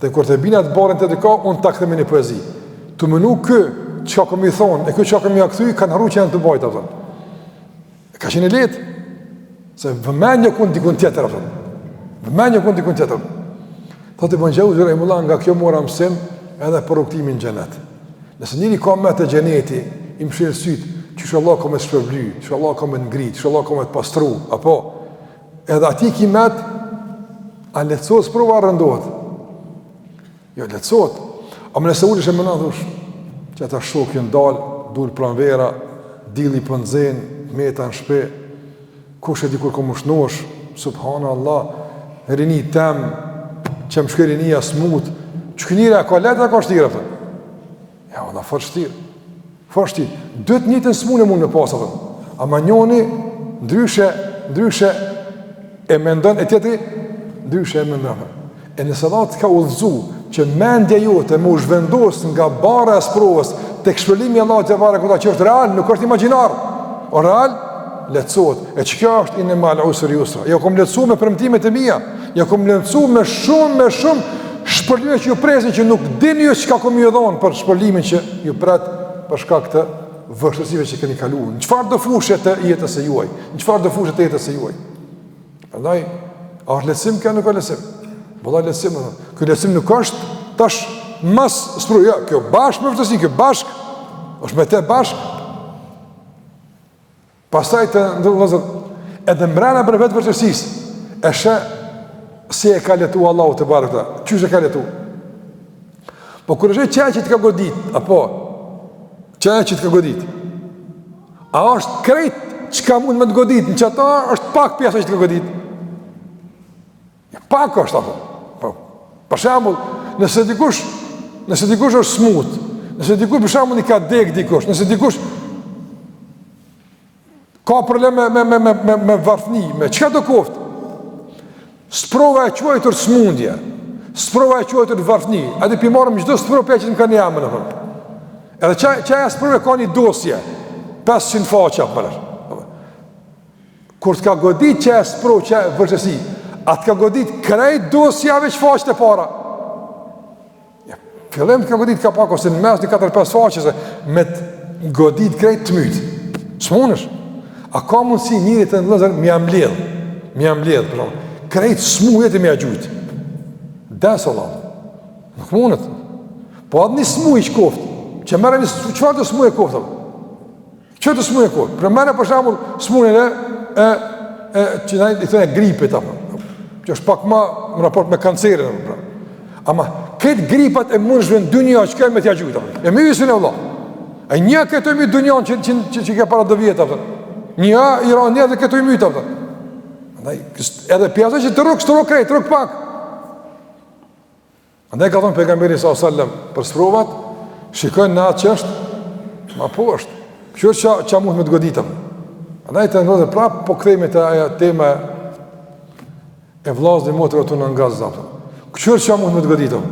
Dhe kur të bina atë barrën të ka, unë ta kthej me një poezi. Tu menu ky, çka ka me i thonë, e ky çka ka me ia kthy, kanë harru që janë tu bajtë, apo. E ka qenë e lehtë, se vëmendja kon dikun tjetër, apo. Vëmendja kon dikun tjetër. Thotë Ibn Xheuzi rahimullah, nga kjo mora mësim edhe për rrugëtimin n'xhenet. Nëse njeri ka me te xheneti, i mshel sytë, qysh Allah ka me të shpërbly, qysh Allah ka me të ngrit, qysh Allah ka me të pastru, apo, edhe aty ki met, a lehtësohet sprova a rëndohet? Jo, lehtësohet. Ama nëse ulesh e menon, thush, që ata shokë janë dalë, dul pranvera, dilli po nxen, meta në shpi, kush e di kur kom m'u shnosh, subhanallah, rini tem, që më shkoi rinia smut, që ky njeri a ka lehtë a ka shtirë, apo? Ja, ona fort shtirë, fort shtirë, dy të njëjtën smunje mund me pasë, apo? Ama njoni, ndryshe, ndryshe e mendon, e tjetri, ndryshe e mendon, apo? E nëse Allahu të ka udhëzu që mendja jote me u zhvendos nga barra e sprovës tek shpërblimi i Allahut tebareke ve teala që është real, nuk është imagjinar. O real, lehtësohet. E që kjo është inne meal usri jusra. Ja kom lehtësu me premtimet e mia. Ja kom lehtësu me shumë me shumë shpërblime që ju presin që nuk dini ju çka kom ju dhon për shpërblimin që ju pret për shkak të vështirësive që keni kaluar. Në çfarëdo fushe të jetës së juaj, në çfarëdo fushe të jetës së juaj. Prandaj, a është lehtësim kjo nuk është lehtësim? Valla lehtësim, ky lehtësim nuk është tash mas sprovës, jo, kjo bashkë me vështirësi, kjo bashkë, është me te bashkë. Pastaj të nderuar vëllezër, edhe mrena për vetë vështirësisë, e sheh si e ka lehtu Allahu tebareke ve teala, qysh e ka lehtu? Po kur e sheh qajo që të ka godit, apo, qajo që të ka godit, A është krejt çka mund me të godit, në qata është pak pjesa që të ka godit? Pak është, apo. Po. Për shembull, nëse dikush, nëse dikush është smut, nëse dikush për shembull i ka dek dikush, nëse dikush ka problem me, me, me, me, me, me varfni, me çka do koftë, Sprova e quajtur smundje, sprova e quajtur varfni, edhe p'i marrim çdo sprovë p'ja qesim ka një emër, apo. Edhe qa, qajo sprovë ka një dosje, 500 faqe, apo. Kur të ka godit qajo sprovë, qajo vështirësi, a të ka godit krejt dosja veç faqet e para? Ja, fillim të ka godit ka pak, ose në mes një 4-5 faqe, se me të godit krejt të mytë. S'munësh. A ka mundësi njeri të vëllezër me ia mbledh, me ia mbledh, për shembull, krejt smujët e me ia gjujt. Des Allah. Nuk mundet. Po atë një smuj që koftë, që merre një, çfarëdo smuje koftë? Çfarëdo smuje koftë? Pra merre për shembull smunjen e e e që na i thonë gripit apo. Që është pak më në raport me kancerin apo. Pra. Ama krejt gripat e mundshme në dynja që kanë me t'ia gjujt apo. E mysin e vëlla. A një këto mi dynjan që që që, që ke para do vjet apo. Një i ra një dhe këto i myt apo. Andaj edhe pjesa që të rrok, të rrok krejt, rrok pak. Andaj ka thonë pejgamberi sallallahu alajhi wasallam për sprovat, shikoj në atë që është ma poshtë. Kjo që që mund me të goditëm. Andaj të nderuar prap po kthehemi te ajo tema e vllazëve motrave tona në Gaza. Kjo që mund me të goditëm.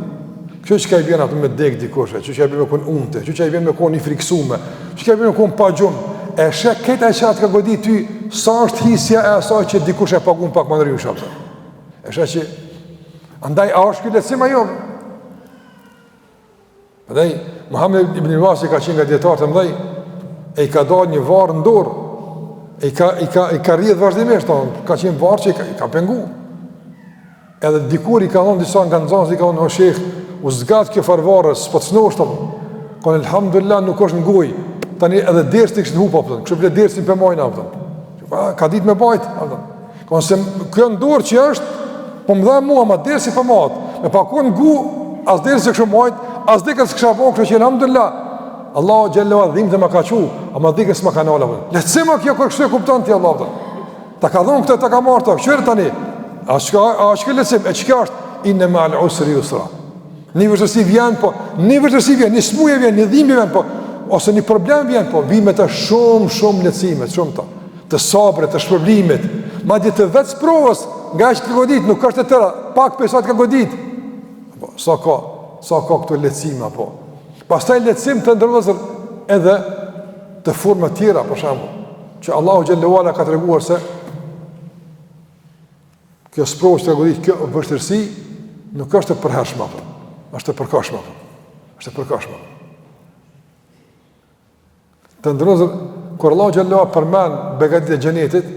Kjo që ka i bjen atë me dek dikush, kjo që i bjen me kon unte, kjo që i bjen me kon i friksume, kjo që i bjen me kon pa gjumë. E sheh këtë që atë ka godit ty, sa është hisja e asaj që dikush e pagun pak më ndryshe apo. E sheh që, andaj, a është ky lehtësim a jo? Prandaj, Muhammed ibn Vasi ka qenë nga dijetarët e mëdhej, e i ka dalë një varrë në dorë, e i ka, i ka, i ka rrjedh vazhdimisht, ka qenë varrë që i ka, i ka pengu. Edhe dikur i ka thonë disa nga nxënësit i ka thonë o sheh, u zgat kjo farë varre, s'po të shnosh apo. Ka thonë elhamdulillah nuk është në gojë. Tani edhe dersit i kishin hup apo. Kështu bile dersin pe majna apo. Ka ka ditë me bajt apo. Ka thonë se kjo në dorë që është, po më dha mua, ma dersi po mahet. Me pa kon n'gu, as dersi s'e kisha majt, as dhikr s'kisha bo, kështu që elhamdulillah. Allahu xhelle ve ala dhimbtë ma ka çu, ama dhikrin s'ma ka nalë apo. Lehtësim kjo kur kështu e kupton ti Allah apo. Ta ka dhonë këtë, ta ka marrë të, kqyre tani, a çka, a çka lehtësim, e çka është, inne meal usri jusra. Një vështirësi vjen, po, një vështirësi vjen, një smuje vjen, një dhimbje vjen, po, ose një problem vjen, po, vjen me të shumë, shumë lehtësime, shumë të, të sabrit, të shpërblimit, madje të vetë sprovës, nga që të godit, nuk është e tëra, pak prej saj të ka godit, po, sa ka, sa ka këto lehtësime, po. Pastaj lehtësim të nderuar vëllezër edhe të forma tjera, për shembull, që Allahu xhelle ve ala ka treguar se kjo sprovë që të godit, kjo vështirësi nuk është e përhershme, apo, është e përkohshme, apo, është e përkohshme. Të nderuar vëllezër, kur Allahu xhelle ve ala përmend begatitë e xhenetit,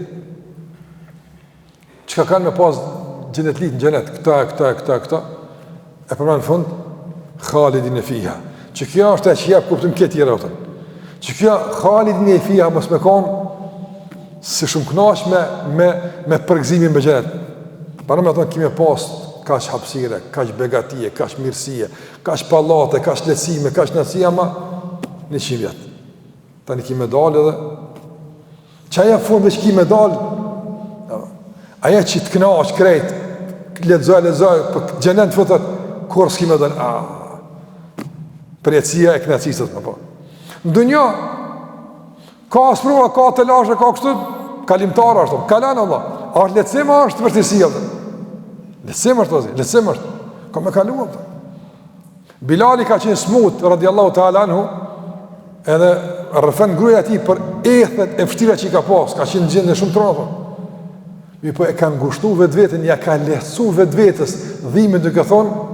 çka kanë me pas xhenetlitë në xhenet, këta e këta e këta e këta, e përmend në fund, halidine fiha. Që kjo është e që jep kuptim këtë tjera, apo. Që kjo halidine fiha mos me konë, si shumë knaq me, me, me përgëzimin me xhenet. Para me thonë, ki me pas kaq hapsire, kaq begatie, kaq mirësie, Kaq pallate, kaq lehtësime, kaq knaqësi, ama 100 vjet. Tani ki me dalë edhe qajo fund veç ki me dalë. Ajo që të kënaq krejt, lexoj, lexoj, po xhenet thotë kur s'ki me dalë. A përjetësia e kënaqësisë apo. Në dunja ka sprova, ka telashe, ka kështu kalimtar ashtu. Kalon Allah. A është lehtësim a është vështirësi apo? Lehtësim është, lehtësim është. Ka me kalu apo? Bilali ka qenë smut radiallahu ta'ala anhu edhe rrëfen gruaja e tij për ethet e vështira që i ka pas, ka qenë gjendje shumë të rëndë. Mirëpo e ka ngushtu vetveten, ja ka lehtësu vetvetes dhimbjen duke thonë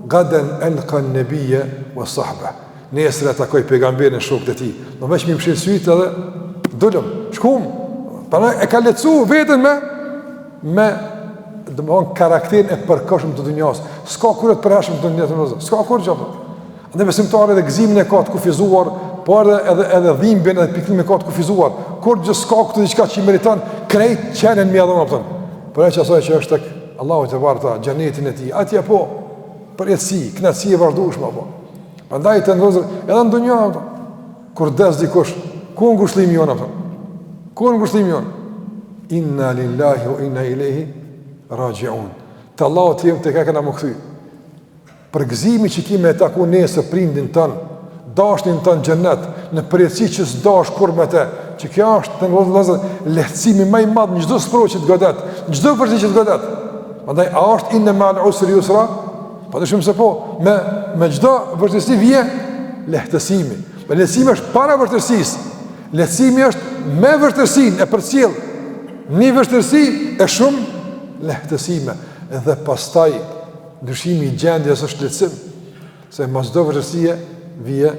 gaden elka nebije wa sahbe. Nesër e takoj pejgamberin e shokët e tij. Do veç m'i mshel sytë edhe dulëm, shkum. Pra e ka lehtësu veten me me domthon karakterin e përkohshëm të dunjas. S'ka kurrë të përhershëm të dunjas, s'ka kurrgjë. Dhe besimtari edhe gëzimin e ka të kufizuar, por edhe edhe edhe dhimbjen edhe pikëllimin e ka të kufizuar. Kurrgjë s'ka këtu diçka që i meriton krejt qenien me ia dhon apo. Përveç asaj që është tek Allahu tebareke ve teala, xhenetin e tij. Atje po përjetësi, kënaqësi e vazhdueshme apo. Prandaj të nderuar vëllezër, edhe në dunja apo. Kur des dikush, ku ngushëllimi jonë apo? Ku ngushëllimi jonë? Inna lillahi wa inna ilaihi rajiun. Te Allahu jemi tek ai kena m'u kthy. Përgëzimi që ki me e taku nesër prindin tënd, dashnin tënd n'xhenet, në përjetësi që s'dahesh kurrë me te, që kjo është të nderuar vëllezër, lehtësimi më i madh në çdo sprovë që të godet, në çdo vështirësi që të godet. Prandaj a është inne meal usri jusra? Pa dyshim se po, me me çdo vështirësi vjen lehtësimi. Po lehtësimi është para vështirësisë. Lehtësimi është me vështirësinë e përcjell një vështirësi e shumë lehtësime dhe pastaj Ndryshimi i gjendjes është lehtësim, se mas çdo vështirësie vije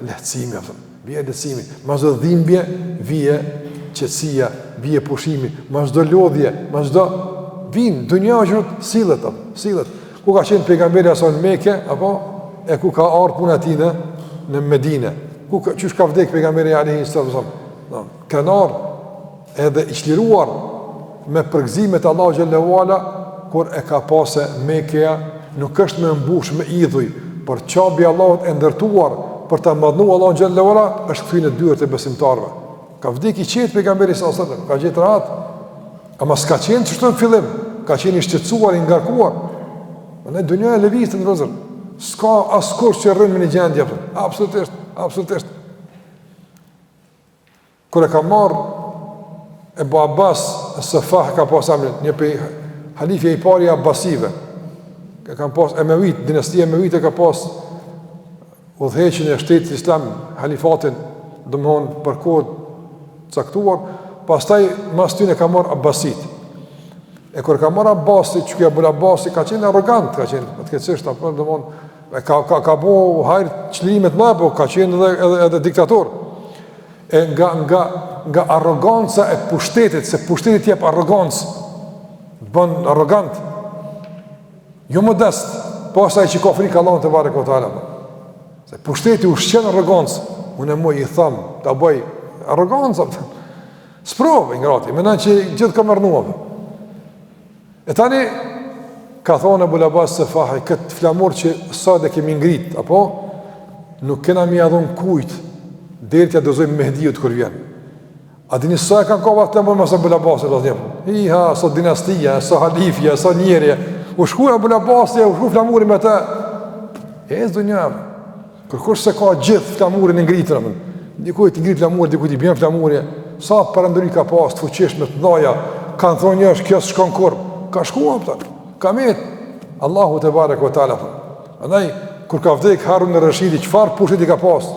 lehtësimi, apo vije lehtësimi, mas çdo dhimbje vije qetësia, vije pushimi, mas çdo lodhje, mas çdo vin dunja që sillet, apo sillet. Ku ka qenë pejgamberi a.s. në Mekë, apo e ku ka ardhur puna e tij në në Medinë. Ku ka qysh ka vdek pejgamberi alejhi salatu selam. Krenar edhe i çliruar me përgëzimet e Allahut xhelle ue ala kur e ka pa se Mekeja nuk është më e mbush me idhuj, por Qabja e Allahut e ndërtuar për ta madhnu Allahun xhelle ue ala është kthy në dyert e besimtarëve. Ka vdek i qetë pejgamberi sallallahu alajhi wasallam, ka gjetë rahat. Ama s'ka qenë qështu në fillim, ka qenë i shqetësuar, i ngarkuar. Prandaj dunjaja lëviz të nderuar vëllezër. S'ka askush që rrin me një gjendje, absolutisht, absolutisht. Kur e ka marrë Ebu Abbas Sefah ka pas emrin, një prej halifja i pari i Abbasive, e kanë pas Emevit, dinastia Emevite ka pas udhëheqjen e shtetit islam, halifatin, domethonë për kohë të caktuar, pastaj mas tyne ka marrë Abbasit. E kur ka marrë Abasi, që ky Ebul Abasi ka qenë arrogant, ka qenë fatkeqësisht apo domthon e ka ka ka bo hajr çlirime të mëdha, po ka qenë edhe edhe edhe diktator. E nga nga nga arroganca e pushtetit, se pushteti të jep arrogancë, të bën arrogant. Jo modest, pos ai që ka frikë Allahun tebareke ve teala. Se pushteti ushqen arrogancë, unë muj i tham, ta bëj arrogancë. Sprovë, i ngrati, menon që gjithë ka me rrnu. E tani, ka thonë Ebul Abas Sefahi, këtë flamur që sot e kemi ngrit, apo, nuk kena me ia dhonë kujt, deri t'ia dorëzojmë Mehdiut kur vjen. A dini sa e kanë kap atë flamur mas Ebul Abasit, do të Iha, sa dinastia, sa halifja, sa njeri, u shku Ebul Abasi, u shku flamuri me të. E, s'dunja, Kërkush s'e ka gjithë flamurin e ngritur, apo. Dikujt i ngrit flamuri, dikujt i bjen flamuri. Sa perandori ka pas të fuqishme të mëdha, kanë thonë njerëz kjo s'shkon kurr. Ka shkuar apo. Ka met Allahu tebareke ve teala. Andaj kur ka vdek Harun al-Rashidi, çfarë pushteti ka pas?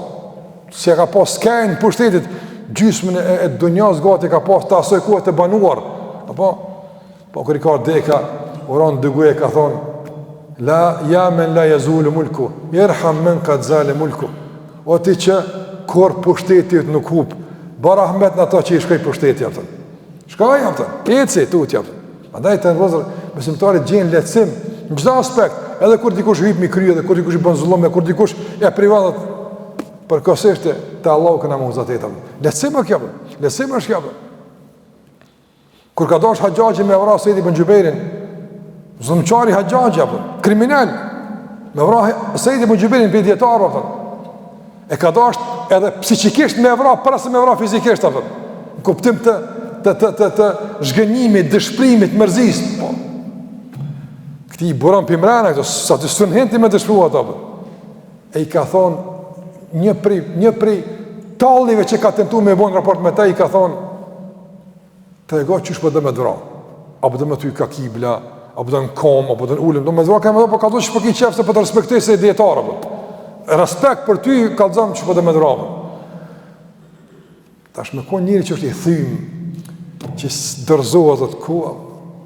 Si e ka pas skenë pushtetit, gjysmën e, e dunjas gati ka pas të asoj kohe të banuar. Apo Po kur i ka deka, u ra n'dy gojë ka thonë, la ja men la jezulu mulku, irham men kad zale mulku, o ti që kurr pushteti yt nuk hup, bo rahmet në ato që i shkoi pushteti, apëtën. Shkoi, apëtën, eci, tutje, apëtën. Andaj të vëllezër, besimtari gjen lehtësim në çdo aspekt, edhe kur dikush hyp mi krye, edhe kur dikush i bën zullum, kur dikush e privon, përkohësisht te Allahu kena me u zatet. Lehtësim është kjo, lehtësim është kjo. Kur ka dash Haxhaxhi me vra Seid ibn Xhubejrin, zullumqari Haxhaxhi, apo, kriminel, me vra Seid ibn Xhubejrin prej dijetarëve, apo. E ka dash edhe psiqikisht me vra, para se me vra fizikisht, apo. Në kuptim të, të, të, të, të zhgënjimit, dëshprimit, mërzisë, po. Këtij i buron pi mrena, këto, sa të s'un hin ti me dëshpru ato, apo. E i ka thonë, një prej, një prej talljeve që ka tentu me bo në raport me te, i ka thonë, Trego qysh po do me të vra. A po do me t'hy ka kibla, a po do në kom, a po do në ulëm, do me të vra, ka me do, po kallzo qysh po ki qef se po të respektoj se je dijetar, apo. Respekt për ty, kallzom qysh po do me të vra. Tash me konë njeri që është i thym, që s'dorëzohet, dhe të ku,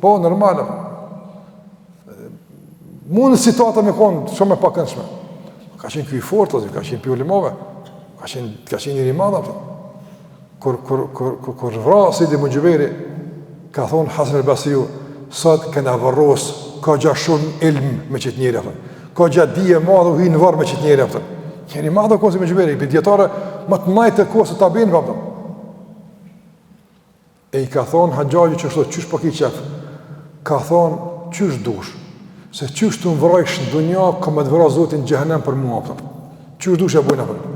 po, normal, apo. Mund situata me konë shumë e pakëndshme. Ka qenë ky i fortë, ka qenë pi ulemave, ka qenë, ka qenë njeri i madh, apo. Kur, kur, kur, kur, kur vra Seid ibn Xhubejri, ka thonë Hasan el Basriu, sot kena varros, koxha shumë ilm me qët njeri, apo. Koxha dije e madhe u hi në varr me qët njeri, apo. Njeri i madh o konë Seid ibn Xhubejri, prej dijetarëve më të mdhaj të kohës së tabiinëve, apo. E i ka thonë Haxhaxhi qështu, qysh po ki qef? Ka thonë, qysh dush? Se qysh të më vrajsh në dunja, ka me të vra Zoti në xhehenem për mua, apo. Qysh dush e bojna, apo.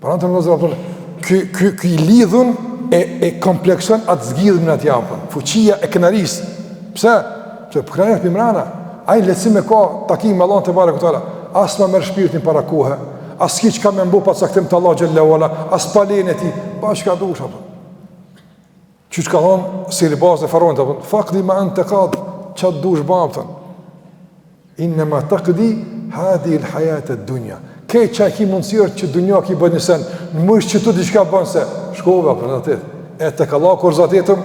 Pra të nderuar vëllezër, ky, ky, ky i lidhun e, e komplekson atë zgjidhmin atje, apo. Fuqia e krenarisë. Pse? Pse po krenaria është mrena. Ai lehtësim e ka takim me Allahun tebareke ve teala. As ma merr shpirtin para kohe, as ki çka me m'bo pa caktim të Allahut xhelle ve ala, as pa lejen e tij, pa çka dush, apo. Qysh ka thonë, sihirbazët e faraonit, apo, fakdi ma ente kad, ça të dush ban, apo, innema tekdi hadhihil hajate dunja. Krejt çka ki mundësi është që dunja ki bën një sen, në mujsh që tu diçka bën se, shkove, apo, në atë, e tek Allahu kur zatetëm,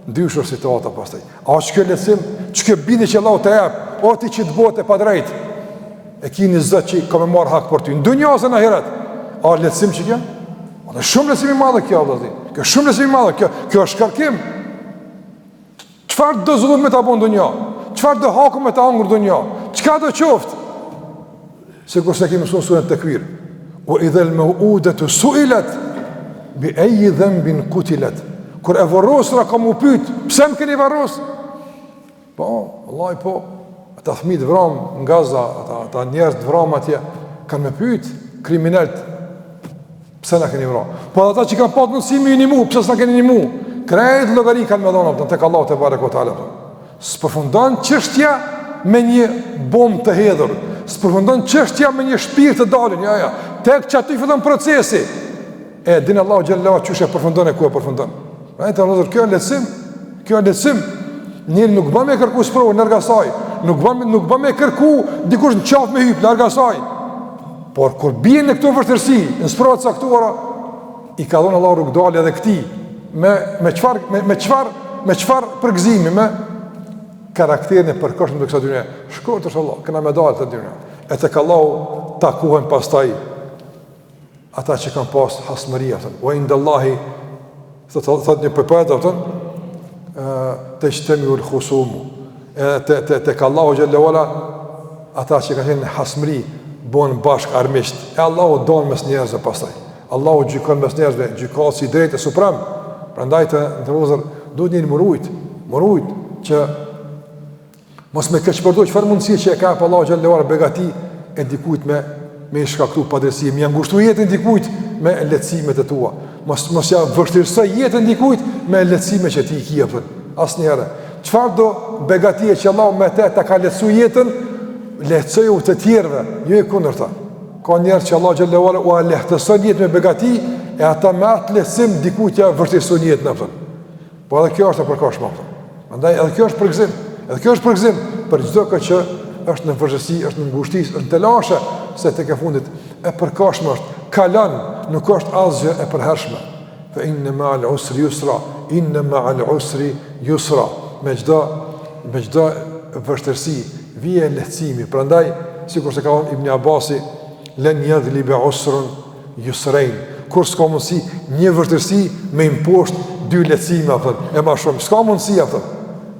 ndryshon situata pastaj. A është kjo lehtësim, që kjo bindje që Allahu të jep, o ti që të bëhet e padrejt, e ki një Zot që ka me marrë hak për ty, në dunja ose në ahiret, a është lehtësim që kjo? Është shumë lehtësim i madh kjo, vëllazër. Kjo shumë lehtësim i madh, kjo, kjo është shkarkim. Çfarë do zullum me ta bo n'dunja? Çfarë do haku me ta hangër n'dunja? Çka do qoftë? Sikurse kemi mësuar suren Tekvir. Wa idhel meuudetu suilet bi eji dhenbin kutilet. Kur e varrosura ka m'u pyet, pse më keni varros? Po, vallahi po, ata fëmijë të vramë në Gaza, ata, ata njerëz të vramë atje, kanë me pyet kriminelët, pse na keni vra? Po ata që kanë patë mundësi me nimu, pse s'na keni nimu? Krejt llogari kanë me dhonë, tek Allahu tebareke ve teala. S'përfundon çështja me një bombë të hedhur, s'përfundon çështja me një shpirt të dalun, ja, ja, tek qaty fillon procesi, E din Allahu xhelle ve ala qysh e përfundon e ku e përfundon. Pra të nderuar kjo lehtësim, kjo lehtësim. Njeri nuk bën me kërku sprovë larg asaj, nuk bën nuk bën me kërku dikush në qafë me hyp larg asaj. Por kur bie në këto vështirësi, në sprova të caktuara, i ka dhënë Allahu rrugëdalje edhe këtij me me çfarë me me çfarë me çfarë përgëzimi me. karakterin e përkohshëm të kësaj dynjaje. Shkurt është Allah, kena me dalë te dynja. E tek Allahu takohen pastaj ata që kanë pas hasmëri, apo. Wa inda Allahi thot thot një poet, apo texhtemiul khusumu. E te te tek Allahu xhelle ve ala ata që kanë qenë në hasmëri bon bashk armiqt. E Allahu don mes njerëzve pastaj. Allahu gjykon mes njerëzve, gjykatës i drejtë e suprem. Prandaj të nderuar vëllezër, duhet njeri m'u rujt, m'u rujt që mos me keqpërdor çfarë mundësie që e ka Allahu xhelle ve ala begati e dikujt me me i shkaktu padrejtësi, me ia ngushtu jetën dikujt me lehtësimet e tua. Mos mos ja vështirëso jetën dikujt me lehtësime që ti i ki apo. Asnjëherë. Çfarëdo begatie që Allahu me të ta ka lehtësu jetën, lehtësoju të tjerëve, jo e kundërta. Ka njerëz që Allahu xhelle ve ala ua lehtëson jetën me begati e ata me atë lehtësim dikujt ja vështirësojnë jetën apo. Po edhe kjo është e përkohshme apo. Prandaj edhe kjo është përgëzim, edhe kjo është përgëzim për çdo kë që është në vështirësi, është në ngushticë, është në telashe, se tek e fundit e përkohshme është, kalon, nuk është asgjë e përhershme. Fa inna ma'al usri yusra, inna ma'al usri yusra. Me çdo me çdo vështirësi vjen lehtësimi. Prandaj, sikurse ka thënë Ibn Abasi, len yaghliba usrun yusrain. Kurrë s'ka mundësi një vështirësi me i mposht dy lehtësime, apo e ma shumë. S'ka mundësi apo.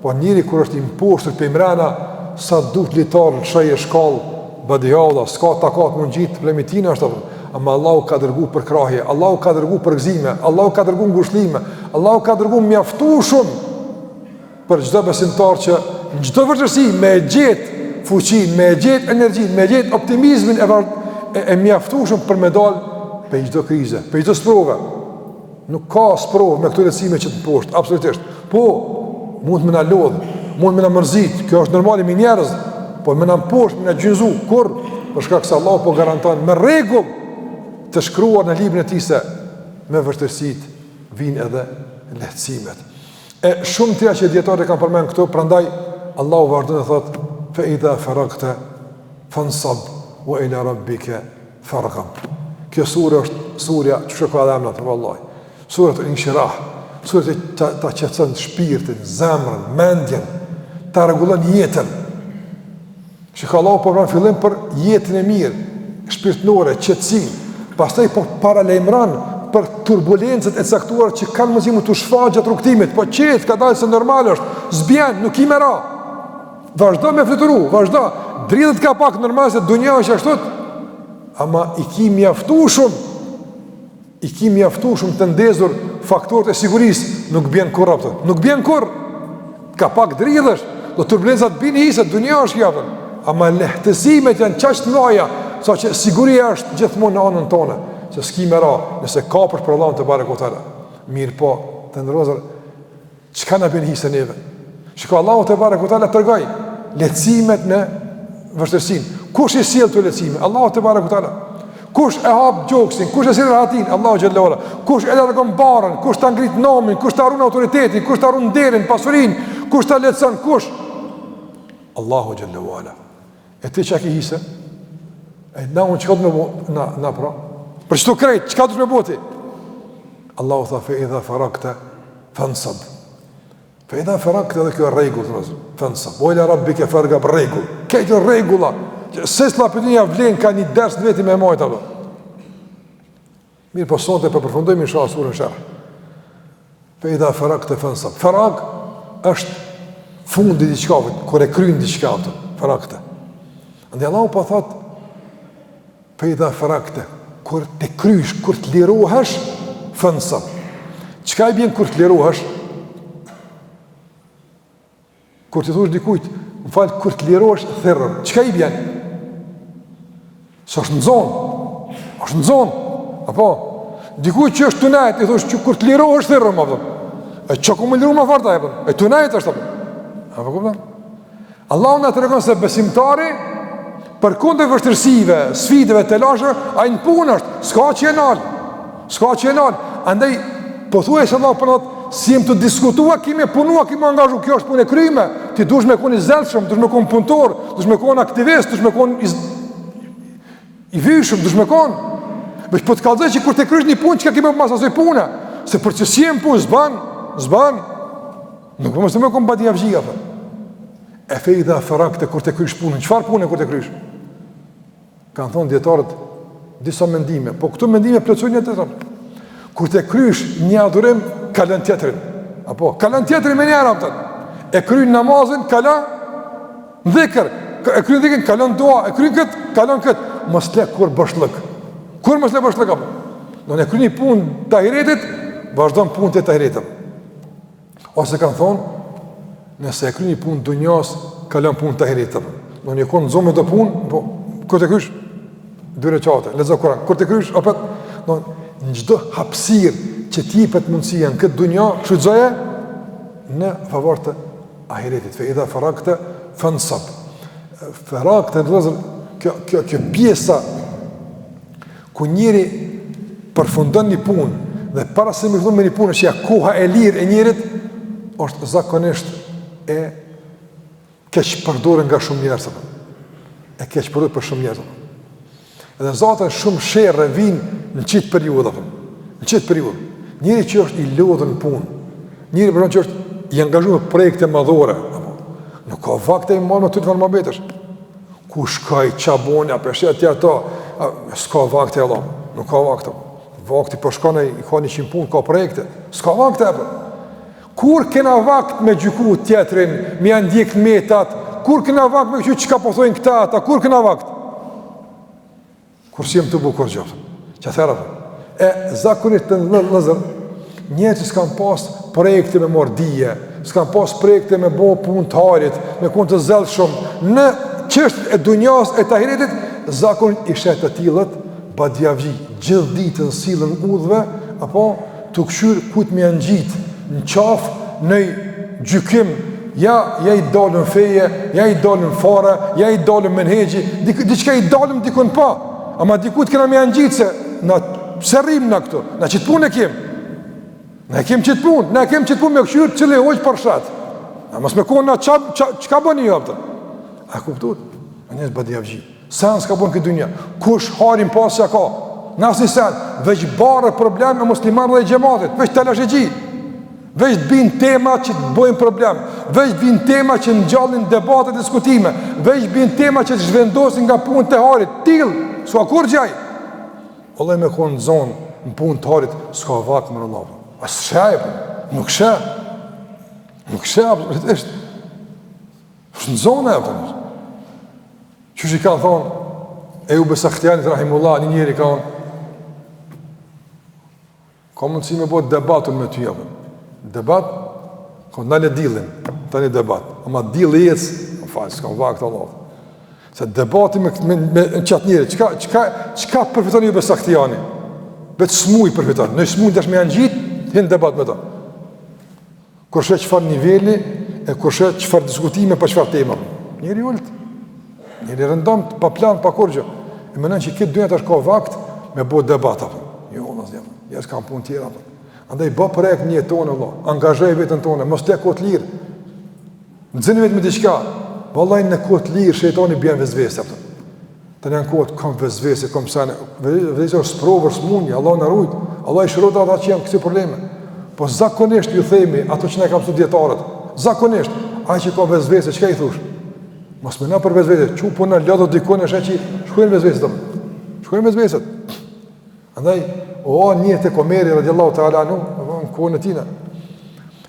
Po njeri kur është i mposhtur prej mrena, sa duhet litar lëshoje shkallë, badihava, s'ka takat m'u ngjit, problemi tina është apo. Ama Allahu ka dërgu përkrahje, Allahu ka dërgu përgëzime, Allahu ka dërgu ngushëllime, Allahu ka dërgu mjaftueshëm për çdo besimtar që në çdo vështirësi me e gjet fuqinë, me e gjet energjinë, me e gjet optimizmin e, e, e mjaftueshëm për me dal prej çdo krize, prej çdo sprove. Nuk ka sprovë me këto lehtësime që të mposht, absolutisht. Po, mund me na lodh, mund me na mërzit, kjo është normale jemi njerëz, por me na mposht, me na gjunjëzu, kurrë, për shkak se Allahu po garanton me rregull të shkruar në librin e tij se me vështirësitë vijnë edhe lehtësimet. E shumë tjera që dijetarët e kanë përmend këtu, prandaj Allahu vazhdon e thotë fa idha faragta fansab wa ila rabbika farghab. Kjo sure është surja që ka edhe emrin vallahi. Suretul Inshirah, surja që ta, ta qetëson shpirtin, zemrën, mendjen, ta rregullon jetën. Shiko Allahu po bën fillim për jetën e mirë, shpirtënore, qetësinë. Pastaj po paralajmëron për turbulencat e caktuara që kanë mundësi me t'u shfaq gjatë rrugëtimit, po qetë, kadalë se normal është, s'bjen, nuk ki me ra. Vazhdo me fluturu, vazhdo. Dridhet ka pak normal se dunja është ashtu. Ama i ki mjaftueshëm I ki mjaftueshëm të ndezur faktorët e sigurisë, nuk bjen kurrë apo, nuk bjen kurrë. Ka pak dridhesh, do turbulencat bin hi se dunja është kjo apo. Ama lehtësimet janë qaq të mëdha, saqë siguria është gjithmonë në anën tonë, se s'ki me ra, nëse kapesh për Allahun tebareke ue teala. Mirëpo, të nderuar vëllezër, Çka na bjen hise neve? Shiko Allahu tebareke ue teala tregoi lehtësimet me vështirësinë. Kush i sjell këto lehtësime? Allahu tebareke ue teala. Kush e hap gjoksin? Kush e sjell rahatinë? Allahu xhelle ue ala. Kush e largon barrën? Kush ta ngrit namin? Kush ta run autoritetin? Kush ta run nderin, pasurinë? Kush ta lehtëson? Kush? Allahu xhelle ue ala. E ti çka ki hise? E na unë çka du me bo? Na, na pra. Për qëto krejt, çka du me bo ti? Allahu tha fe idha faragte fansab. Fe idha faragte edhe kjo rregull, të fansab. Ue ila rabbike fargab rregull. Këto rregulla, secila prej tyne ja vlen ka një ders në veti me e majtë, apo. Mirëpo sonte po përfundojmë inshallah suren Sherh. Fe idha faragte fansab. Farag është fundi i diçkafit, kur e kryn diçka atë, faragte. Andaj Allahu po thot fe idha faragte, kur të krysh, kur të lirohesh, fansab. Çka i bjen kur të lirohesh? Kur t'i thush dikujt, më fal, kur të lirohesh, thirrëm. Çka i bjen? Se është në zonë. është në zonë. Apo, dikujt që është tu nejt, i thush, që kur të lirohesh, thirrëm, apo. E që ku me liru ma fort, apo? E tu nejt është, apo. Apo, kupton? Allahu na tregon se besimtari, përkundër vështirësive, sfidave, telasheve, ai në punë është, s'ka që e nal, s'ka që e nal. Andaj, pothuajse Allahu po thotë, s'jem tu diskutu a ki me punu, a ki me u angazhu, kjo është punë e kryme, ti dush me kon i zellshëm, dush me kon punëtor, dush me kon aktivist, dush me kon i, i vyshëm, dush me kon. Veç po të kallzoj që kur të krysh një punë, çka ki me mas asaj pune, se për që s'je n'punë, s'ban, s'ban, nuk po mos me kon badihavxhi, apo. E fe idha feragte kur të krysh punën, çfarë pune kur të krysh? Kanë thonë dijetarët disa mendime, po këto mendime plotësojnë njëri-tjetrin. Kur të krysh një adhurim, kalon tjetrin. Apo, kalon tjetrin menjëherë, a kupton. E kryn namazin, kalon dhikr. E kryn dhikrin, kalon dua. E kryn këtë, kalon këtë. Mos le kurrë boshllëk. Kurrë mos le boshllëk, apo. Në e kryn një punë të ahiretit, vazhdon punë të ahiretit. Ose kanë thonë, nëse e kryn një punë dunjas, kalon punë të ahiretit. Në një konë zonë me do punë, po, kur të krysh, dy reqate, lexo Kuran, kur të krysh, opet, në, në çdo hapësirë që t'jepet mundësia në këtë dunja, shfrytëzoje në favor të ahiretit. Fe idha feragte, fensab. Feragte, vëllezër, kjo, kjo, kjo pjesa Ku njeri përfundon një punë dhe para se me fillu me një punë që ja koha e lirë e njerit është zakonisht e keqpërdorur nga shumë njerëz. E keqpërdorur për shumë njerëz. Edhe zaten shumë sherre vijnë në qit periudhë, apo. Në qit periudhë. Njeri që është i lodhur në punë, njeri për që është i angazhuar në projekte madhore, apo. Nuk ka vakt me u marrë me të farë muhabetesh. Ku shkoj, ça boni, a pe sheh ti ato, s'ka vakte, Allah, nuk ka vakte. Vakti po shkon e i ka njëqind punë, ka projekte, s'ka vakte, apo. Kur kena vakt me gjyku tjetrin, me ja ndjek metat, kur kena vakt me kqyr çka po thojnë këta ata, kur kena vakt? Kur s'jem tu bo kurgjo, qatëherë, apo. E zakonisht të vëllezër, njerëz që s'kan pas projekte me marrë dije, s'kan pas projekte me bo punë të hajrit, me konë të zellshëm, në çështjet e dunjas e të ahiretit, zakonisht i sheh të tillët, badjavxhi, gjithë ditën sillen udhëve, apo tu kqyr kujt me ja ngjit në qafë naj gjykim, ja, ja i dalën feje, ja i dalën fare, ja i dalën menhexhi, dik, diçka i dalën dikun pa, ama dikujt kena me ja ngjit se, na pse rrim na këtu, na qit punë e kem, na e kem qit punë, na e kem qit punë me kqyr cili hoxhë po rrëshqet, na mos me konë na ça, ça, çka bëni ju, a a kuptuat, a njerëz badjavxhi. Sen s'ka bo n'këtë dynja. Kush hajrin pas ja ka? Në asnjë sen, veç barrë problem e muslimanëve dhe xhematit, veç telashexhi. Veç të bin tema që të bojnë problem, veç të bin tema që ngjallin debate diskutime, veç të bin tema që të zhvendosin nga punët e hajrit, till, s'ka kurgja ai. Vallahi me konë zonë në punë të hajrit, s'ka vakt more Allah. A s'sheh, po? nuk sheh. Nuk sheh, absolutisht. Është në zonë e përës. Qysh i kanë thonë, Ejub Sahtijanit Rahimullah, një njeri ka thonë, ka mundësi me bo debat unë me ty, apo. Debat, ka nale dillin, tani debat. Ama dilli ec, më falë, s'kam vakt, Allah. Se debati me, me, me qatë njeri, çka, çka, çka përfiton Ejub Sahtijani? Veç smuj përfiton, në smuj dash me ja ngjit, hin debat me ta. Kur sheh çfarë niveli e kur sheh çfarë diskutime për çfarë tema. Njeri ulët. Njeri rëndomt, pa plan, pa kurgjë. E menon që këtë dynja tash ka vakt me bo debat apo. Jo, vëlla, s'jam. Njerëz kanë punë tjera apo. Andaj bë projekt në jetën tonë vëlla. Angazhoje veten tonë, mos le kohë të lirë. Nxini veten me diçka. Vallai në kohë të lirë shejtani bjen vesvese apo. Tani janë kohët, kam vesvese, kam sene, vesvese është sprovë, është smundje, Allah na rujt, Allah i shëroftë ata që janë kësi probleme. Po zakonisht ju themi, ato që na kanë mësu dijetarët, zakonisht, ai që ka vesvese, çka i thush? Mos meno për vesvese, çu po na lodhë dikun e sheh që shkojnë vesveset, shkojnë vesveset. Andaj, o një tek Omeri, radiallahu ta'ala anhu, në kohën e tina,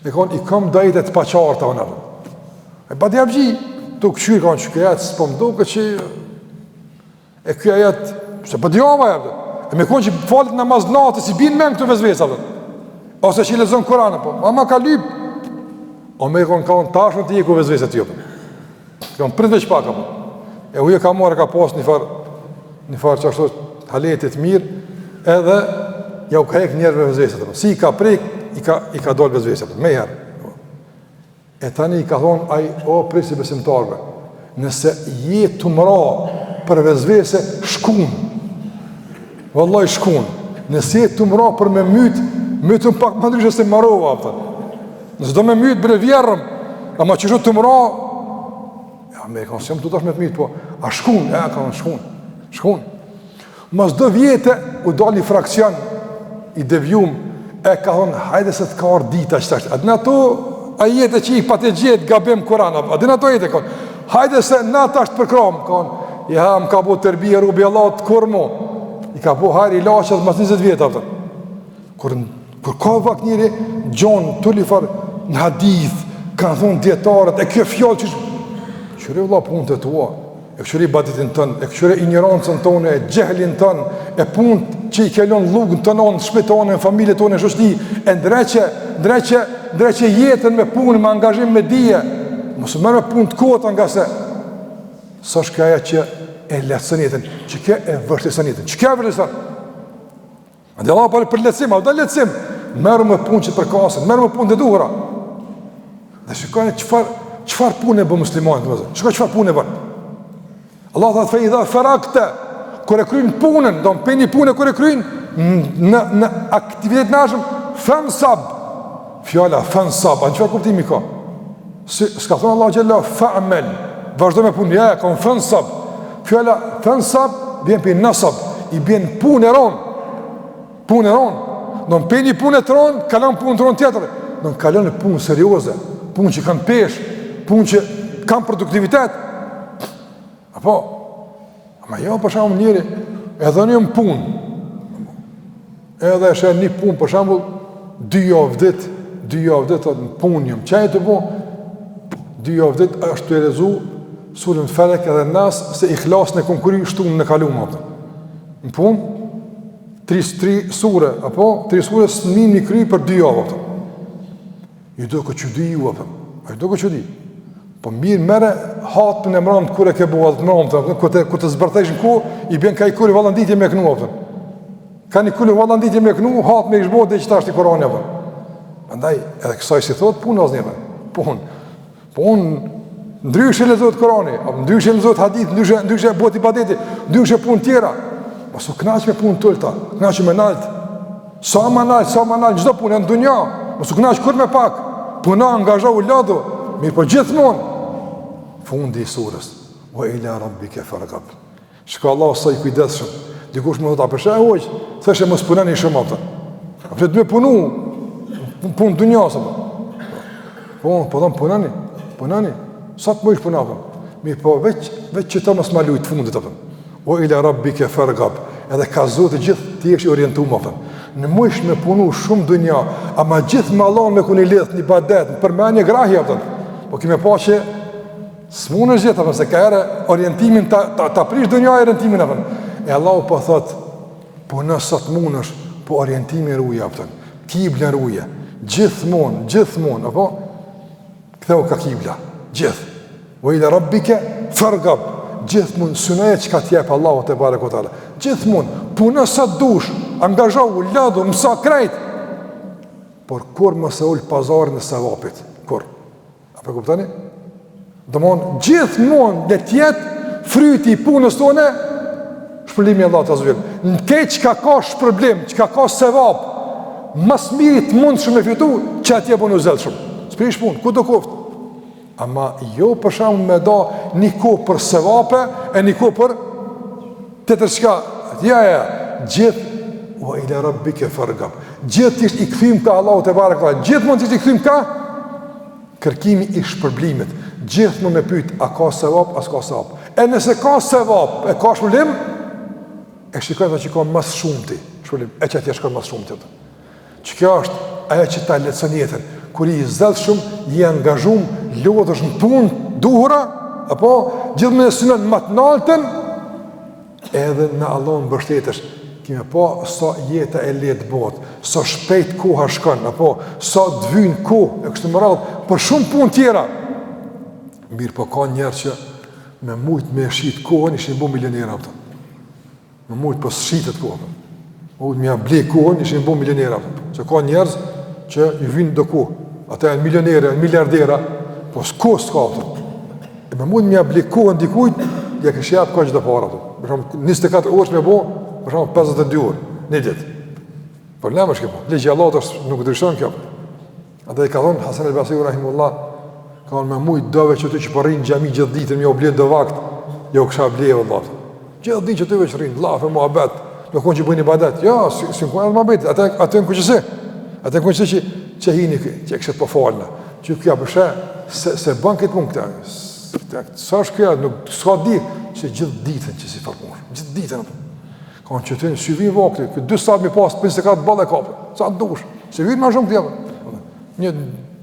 e kon, i kam do ajete të paqarta, unë, e badjavxhi, tu këqyrë, kanë që ky ajet, s'po më duket që, e ky ajet, se badjava, e, e me konë që falet namaz natë, s'i bin men këto vesvese, ose që i lexon Kur'an, po, ama ka lyp, Omeri ka thonë, tash unë t'i heki vesveset, jo, Kam prit veç pak apo. E uje ka marrë ka pas një farë një farë qashtu haleti të mirë, edhe ja u ka hek njerëzve vesveset apo. Si i ka prek, i ka i ka dal vesveset apo, menjëherë. E tani i ka thonë ai o prijës i besimtarëve, nëse je tu më ra për vesvese, shkun. Vallai shkun. Nëse je tu më ra për me myt, mytëm pak më ndryshe se marova apo. Nëse do me myt bre vjerrëm, ama qështu tu më ra, ja me kanë s'jam tu dash me të myt, po a shkun, e kanë shkun. Shkun. Mas do vjete u dal një fraksion i devjum e ka thonë hajde se të ka ardh dita që tash. Atë në ato. Ajete që i pate gjetë gabim Kur'an, a din ato ajete kon. Hajde se na tash të përkrahim kon. Ja më ka bo terbije robi i Allahut kurrë mo. I ka bo hajr ilaçet mas 20 vjet apo. Kur kur ka vakt njeri gjon turlifar në hadith, kanë thonë dijetarët e kjo fjalë që kqyre vëlla punët e tua. E kqyre ibadetin tënd, e kqyre injorancën tonë, e xhehlin tënd, e punët që i ke lënë n'llugën tonë, në shtëpi tonë, në familje tonë, në shoqëri, e ndreqe, ndreqe, ndreqe jetën me punë, me angazhim, me dije. Mos u merr me punë të kota ngase s'është kjo ajo që e lehtëson jetën, që kjo e vështirëson jetën. Që kjo e vështirëson? Andaj Allahu për për lehtësim, a do lehtësim? Merru me punë që përkasin, merru me punë të duhura. Dhe shikoni çfarë çfarë punë bën muslimani, domethënë. Shikoj çfarë punë bën. Allah tha fe idha faragte kur e kryen punën, do të një punë kur e kryen në në aktivitet nashëm fansab. Fjala fansab, a çfarë kuptimi ka? Si s'ka thonë Allah xhalla fa'mel, vazhdo me punë, ja, ka fansab. Fjala fansab vjen prej nasab, i bjen punë e ron. Punë e ron. Do të prej një punë të ron, kalon punë të ron tjetër. Do të kalon në punë serioze, punë që kanë peshë, punë që kanë produktivitet. Apo Ama jo për shembull njeri edhe një punë. Edhe e sheh një punë për shembull dy javë ditë, dy javë ditë thotë në punë jam. Çka je tu bo? Dy javë ditë është tu e lexu suren Felek edhe Nas se Ihlasin e kom kry shtunën e kalume apo. Në punë tri tri sure apo tri sure s'mun m'i kry për dy javë apo. Ju doket çudi ju, apo. A ju doket çudi. Po mirë merre hatmen e mramt kur e ke bo atë të mramt, apo, kur të, kur të zbërthesh në kohë, i bjen ka i Kulhuvallah n'ditë me knu, apo. Ka një Kulhuvallah n'ditë me knu, hatme ish bo dhe që tash të Kurani, apo. Andaj, edhe kësaj s'i thot punë asnjë, apo. Punë. Punë, ndryshe lexohet Kurani, apo ndryshe lexohet hadith, ndryshe, ndryshe bohet ibadeti, ndryshe punë tjera. Mos u knaq me punë t'ulta, knaqu me nalt. Sa ma nalt, sa ma nalt, çdo punë në dunja, mos u knaq kurrë me pak, puno, angazhohu, lodhu, mirëpo gjithmonë, fundi i surës, wa ila rabbike fargab. Shiko Allahu sa i kujdesshëm, dikush më thotë, a po sheh hoxhë, thoshe mos punoni shumë, apo. A po të me punu, punë dunjas, apo. Po, po thonë punoni, punoni, sa të mujsh puno, apo. Mirëpo, veç, veç që të mos ma lujtë fundit, apo. Wa ila rabbike fargab. Edhe ka Zoti gjithë të jesh i orientuar, apo. Në mujsh me punu shumë dunja, ama gjithë me Allahun me kon i lidht në ibadet, në përmendje grahi, apo. Po ki me pa që s'munësh gjithë, apo, se ka herë orientimin ta, ta, ta prish dunja orientimin, apo. E Allahu po thot, puno sa të munësh, po orientimin ruje, apo. Kiblën ruje, gjithmonë, gjithmonë, apo. Ktheu ka kibla, gjithë. Wa ila rabbike fargab. Gjithmonë synoje çka të jep Allahu tebareke ve teala. Gjithmonë puno sa të dush, angazhohu, lodhu, mëso krejt. Por kurrë mos e ul pazarin e sevapit, kurrë. A po e kuptoni? Domthon gjithmonë le të jetë fryti i punës tonë shpërblimi i Allahut azze ve xhel. Në krejt çka ka shpërblim, çka ka sevap, ma s'miri të mundshëm me fitu, që atje bonu zellshëm. S'prish punë, kudo koftë. Ama jo për shembull me da një kohë për sevape e një kohë për tjetër çka. Ja, ja, gjithë wa ila rabbike fargab. Gjithë të jesh i kthym ka Allahu tebareke ve teala. Gjithmonë të jesh i kthym ka kërkimi i shpërblimit. Gjithmonë me pyet a ka sevap, a s'ka sevap. E nëse ka sevap, e ka shpërblim, e shikon atë që ka më së shumti shpërblim, e që atje shkon më së shumti. Që kjo është ajo që ta lehtëson jetën. Kur je i zellshëm, je i angazhum, lodhesh në punë duhura, apo gjithmonë e synon më të naltën, edhe në Allahun mbështetesh. Ki me pa sa jeta e lehtë bëhet, sa shpejt koha shkon, apo sa të vyn kohë e kështu me radhë për shumë punë tjera. Mirëpo ka njerëz që me mujt me shit kohën ishin bo milionera apo. Me mujt po s'shitet koha. Me mujt me ja ble kohën ishin bo milionera. Se ka njerëz që i vyn do kohë. Ata janë milionerë, janë miliardera, po kohë s'ka ato. E me mujt me ja ble kohën dikujt, ja kish jap kaq do para ato. Për shembull 24 orë me bo, për shembull 52 orë në ditë. Problem është kjo. Po. Ligji i Allahut është nuk ndryshon kjo. Andaj ka thonë Hasan el-Basri rahimullah, ka thonë me mujt dove që ty që po rrinë n'xhami gjithë ditën me jau ble do vakt, jau kisha ble vallah. Gjithë ditën që ty veç rrinë, llafe muhabet, me konë që bëjnë ibadet. Jo, si, si në konë muhabet, atë atë në kuqësi. Atë në kuqësi që që hini që kështë po falna. Që kjo për shë, se, se bën këtë punë këta. Këta, sa është kjo, nuk s'ka ditë, që gjithë ditën që si farë punë, gjithë ditën, apo. Ka në qëtën, s'i vjen vakti, këtë dy sahat mi pas, për 24 boll e kapë, sa të dush, s'i vjen ma shumë këti, apo. Një,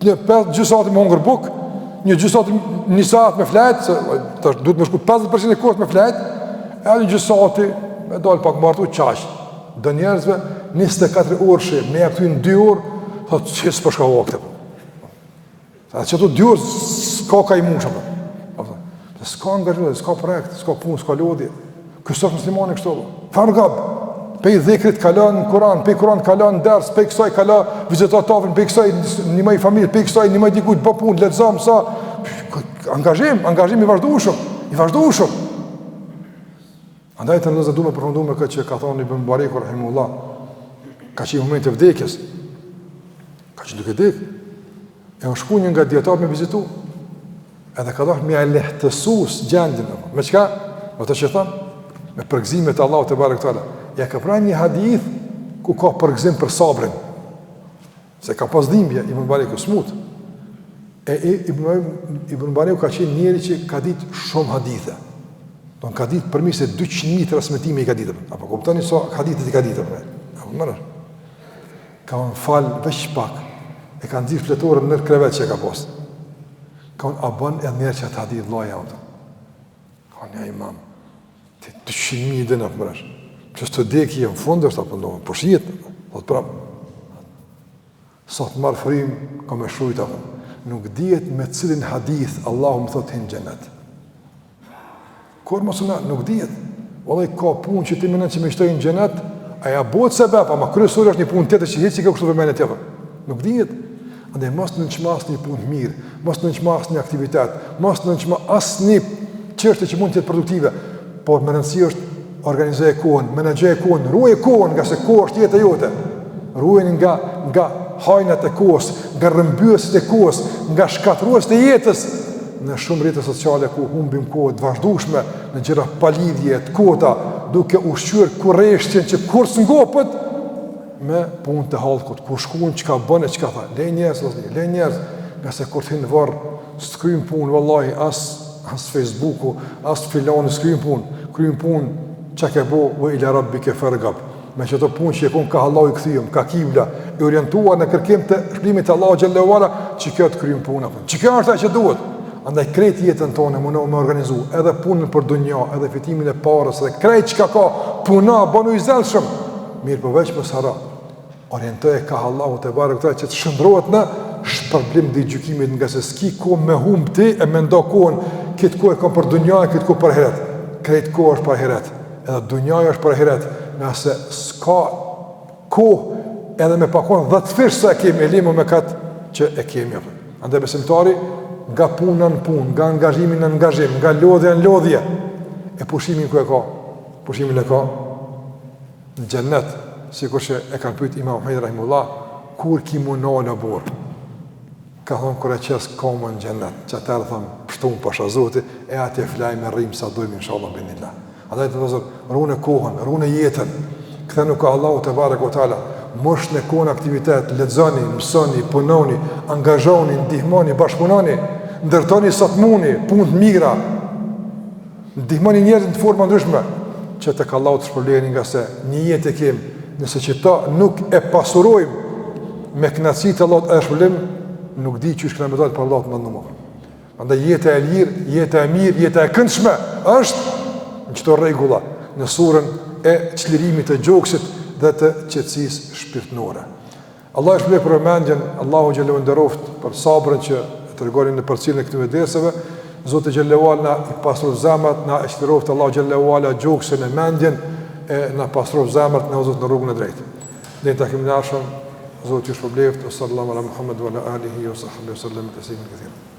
një pesë, gjysë sahati me hongër bukë, një gjysë sahati, një sahat me flejt, se tash duhet me shku 50% e kohës me flejt, edhe një gjysë sahati, me dalë pak martu, qaq. Do njerëzve, 24 orë me ja kthy në 2 orë, thotë, që s'po shka vakti, apo. Sa që të dy orë, s'ka ka i mush, apo. Apo. S'ka angazhim, s'ka projekt, s'ka punë, s'ka lodhje. Ky s'është muslimani kështu, apo. Fargab, pej dhikrit kalon në Kuran, pej Kuran kalon në ders, pej kësaj kalon viziton tafën, pej kësaj ndihmoj familje, pej kësaj ndihmoj dikujt, bë punë, lexo, mëso. Angazhim, angazhim i vazhdueshëm, i vazhdueshëm. Andaj të nderuar du me përfundu me këtë që ka thonë Ibn Mubareku rahimullah, ka qenë moment të vdekjes, ka qenë duke dek, e u shku një nga dijetarët me vizitu, edhe ka dashtë me ia lehtësu gjendjen, me çka? Me ato që thamë, me përgëzimet e Allahut tebareke ve teala, ja ka pru një hadith ku ka përgëzim për sabrin, Se ka pas dhimbje, Ibn Mubareku, smut. E Ibn, Ibn Mubareku ka qenë njeri që ka ditë shumë hadithe. Don ka ditë përmi se 200.000 transmetime i ka ditë. Apo kuptoni sa so hadithe i ka ditë. Apo mërë. Ka thonë fal veç pak. E ka nxjerr fletoren nër krevet që e ka pas. Ka thonë a bën edhe njëherë qatë hadith vllai jem. Ka thonë ja imam. Ti 200.000 din apo mërë. Që s'të deki në fund është apo ndonë, po shihet, po të prapë. Sa të marr frymë, ka me shkrujt apo. Nuk dihet me cilin hadith Allahu më thotë hin n'xhenet. Kur mos na nuk dihet. Vallai ka punë që ti mendon që me qëto hin n'xhenet, a ja bëhet sebep, ama kryesore është një punë tjetër që hiç s'i ke kushtu vëmendje tjetër. Nuk dihet. Andaj mos nënçmo asnjë punë të mirë, mos nënçmo asnjë aktivitet, mos nënçmo asnjë çështje që mund të jetë produktive, por me rëndësi është organizoje kohën, menaxhoje kohën, ruaje kohën, ngase koha është jeta jote. Ruajeni nga nga hajnat e kohës, nga rrëmbyesit e kohës, nga shkatërruesit e jetës në shumë rrjete sociale ku humbim kohë të vazhdueshme në gjëra pa lidhje, të kota, duke ushqyer kurreshtjen që kurrë s'ngopet me punë të hallkut, ku shkun, çka bën e çka tha. Le njerëz, vëllai, le njerëz, ngase kur të hin në varr, s'kryn punë vallahi as as Facebooku, as filani s'kryn punë, kryn punë çka ke bo ve ila rabbike fergab. Me qato punë që je kon ka Allahu i kthyem, ka kibla, i orientuar në kërkim të shpërblimit të Allahut xhelle ve ala, që kjo të kryn punë apo. Që kjo është ajo që duhet. Andaj krejt jetën tonë mundohu me organizu, edhe punën për dunja, edhe fitimin e parës, edhe krejt çka ka, puna bonu i zellshëm. Mirëpo veç mos harro, orientoje ka Allahu tebareke ve teala që të shndërrohet në shpërblim ditën e gjykimit ngase s'ki kohë me humb ti e mendo kohën, këtë kohë e kam për dunja e këtë kohë për ahiret. Krejt koha është për ahiret, edhe dunjaja është për ahiret, ngase s'ka kohë edhe me pa konë dhetëfish sa e kemi e limo me katë që e kemi. Andaj besimtari nga puna në punë, nga angazhimi në angazhim, nga lodhja në lodhje, e pushimin ku e ka? Pushimin e ka në xhennet, sikur që e kanë pyet Imam Ahmedin rahimullah, kur ki m'u nal o burrë? Ka thonë kur e qes komën në xhennet, që atëherë thonë pshtum pasha Zoti, e atje flajmë e rrim sa dojmë inshallah biidhnillah. Andaj të vëllezër, rune kohën, rune jetën, kthenu ka Allahu tebareke ve teala, mushne kohën aktivitet, lexoni, mësoni, punoni, angazhoni, ndihmoni, bashkëpunoni, ndërtoni sa të muni, punë të mira, Ndihmoni njerëzit në forma ndryshme që tek Allahu të shpërbleheni ngase një jetë e kemi, nëse qëta nuk e pasurojmë me kënaqësi të Allahut e shpërblim, nuk di qysh kena me dalë para Allahut në numër. Andaj jeta e lirë, jeta e mirë, jeta e këndshme është në qëto rregulla, në surën e çlirimit të gjoksit dhe të qetësisë shpirtërore. Allahu ju shpërbleftë për vëmendjen, Allahu xhelle ju nderoftë për sabrën që e tregoni në përcjelljen e këtyre derseve. Zoti xhelle ve ala na i pastroftë zemrat, na e çliroftë Allahu xhelle ve ala gjoksin e mendjen e na pastroftë zemrat na udhëzoftë në rrugën e drejtë. Deri në takimin e ardhshëm, Zoti ju shpërbleftë, sallallahu ala Muhammed wa ala alihi wa sahbihi sallam taslimen kethira.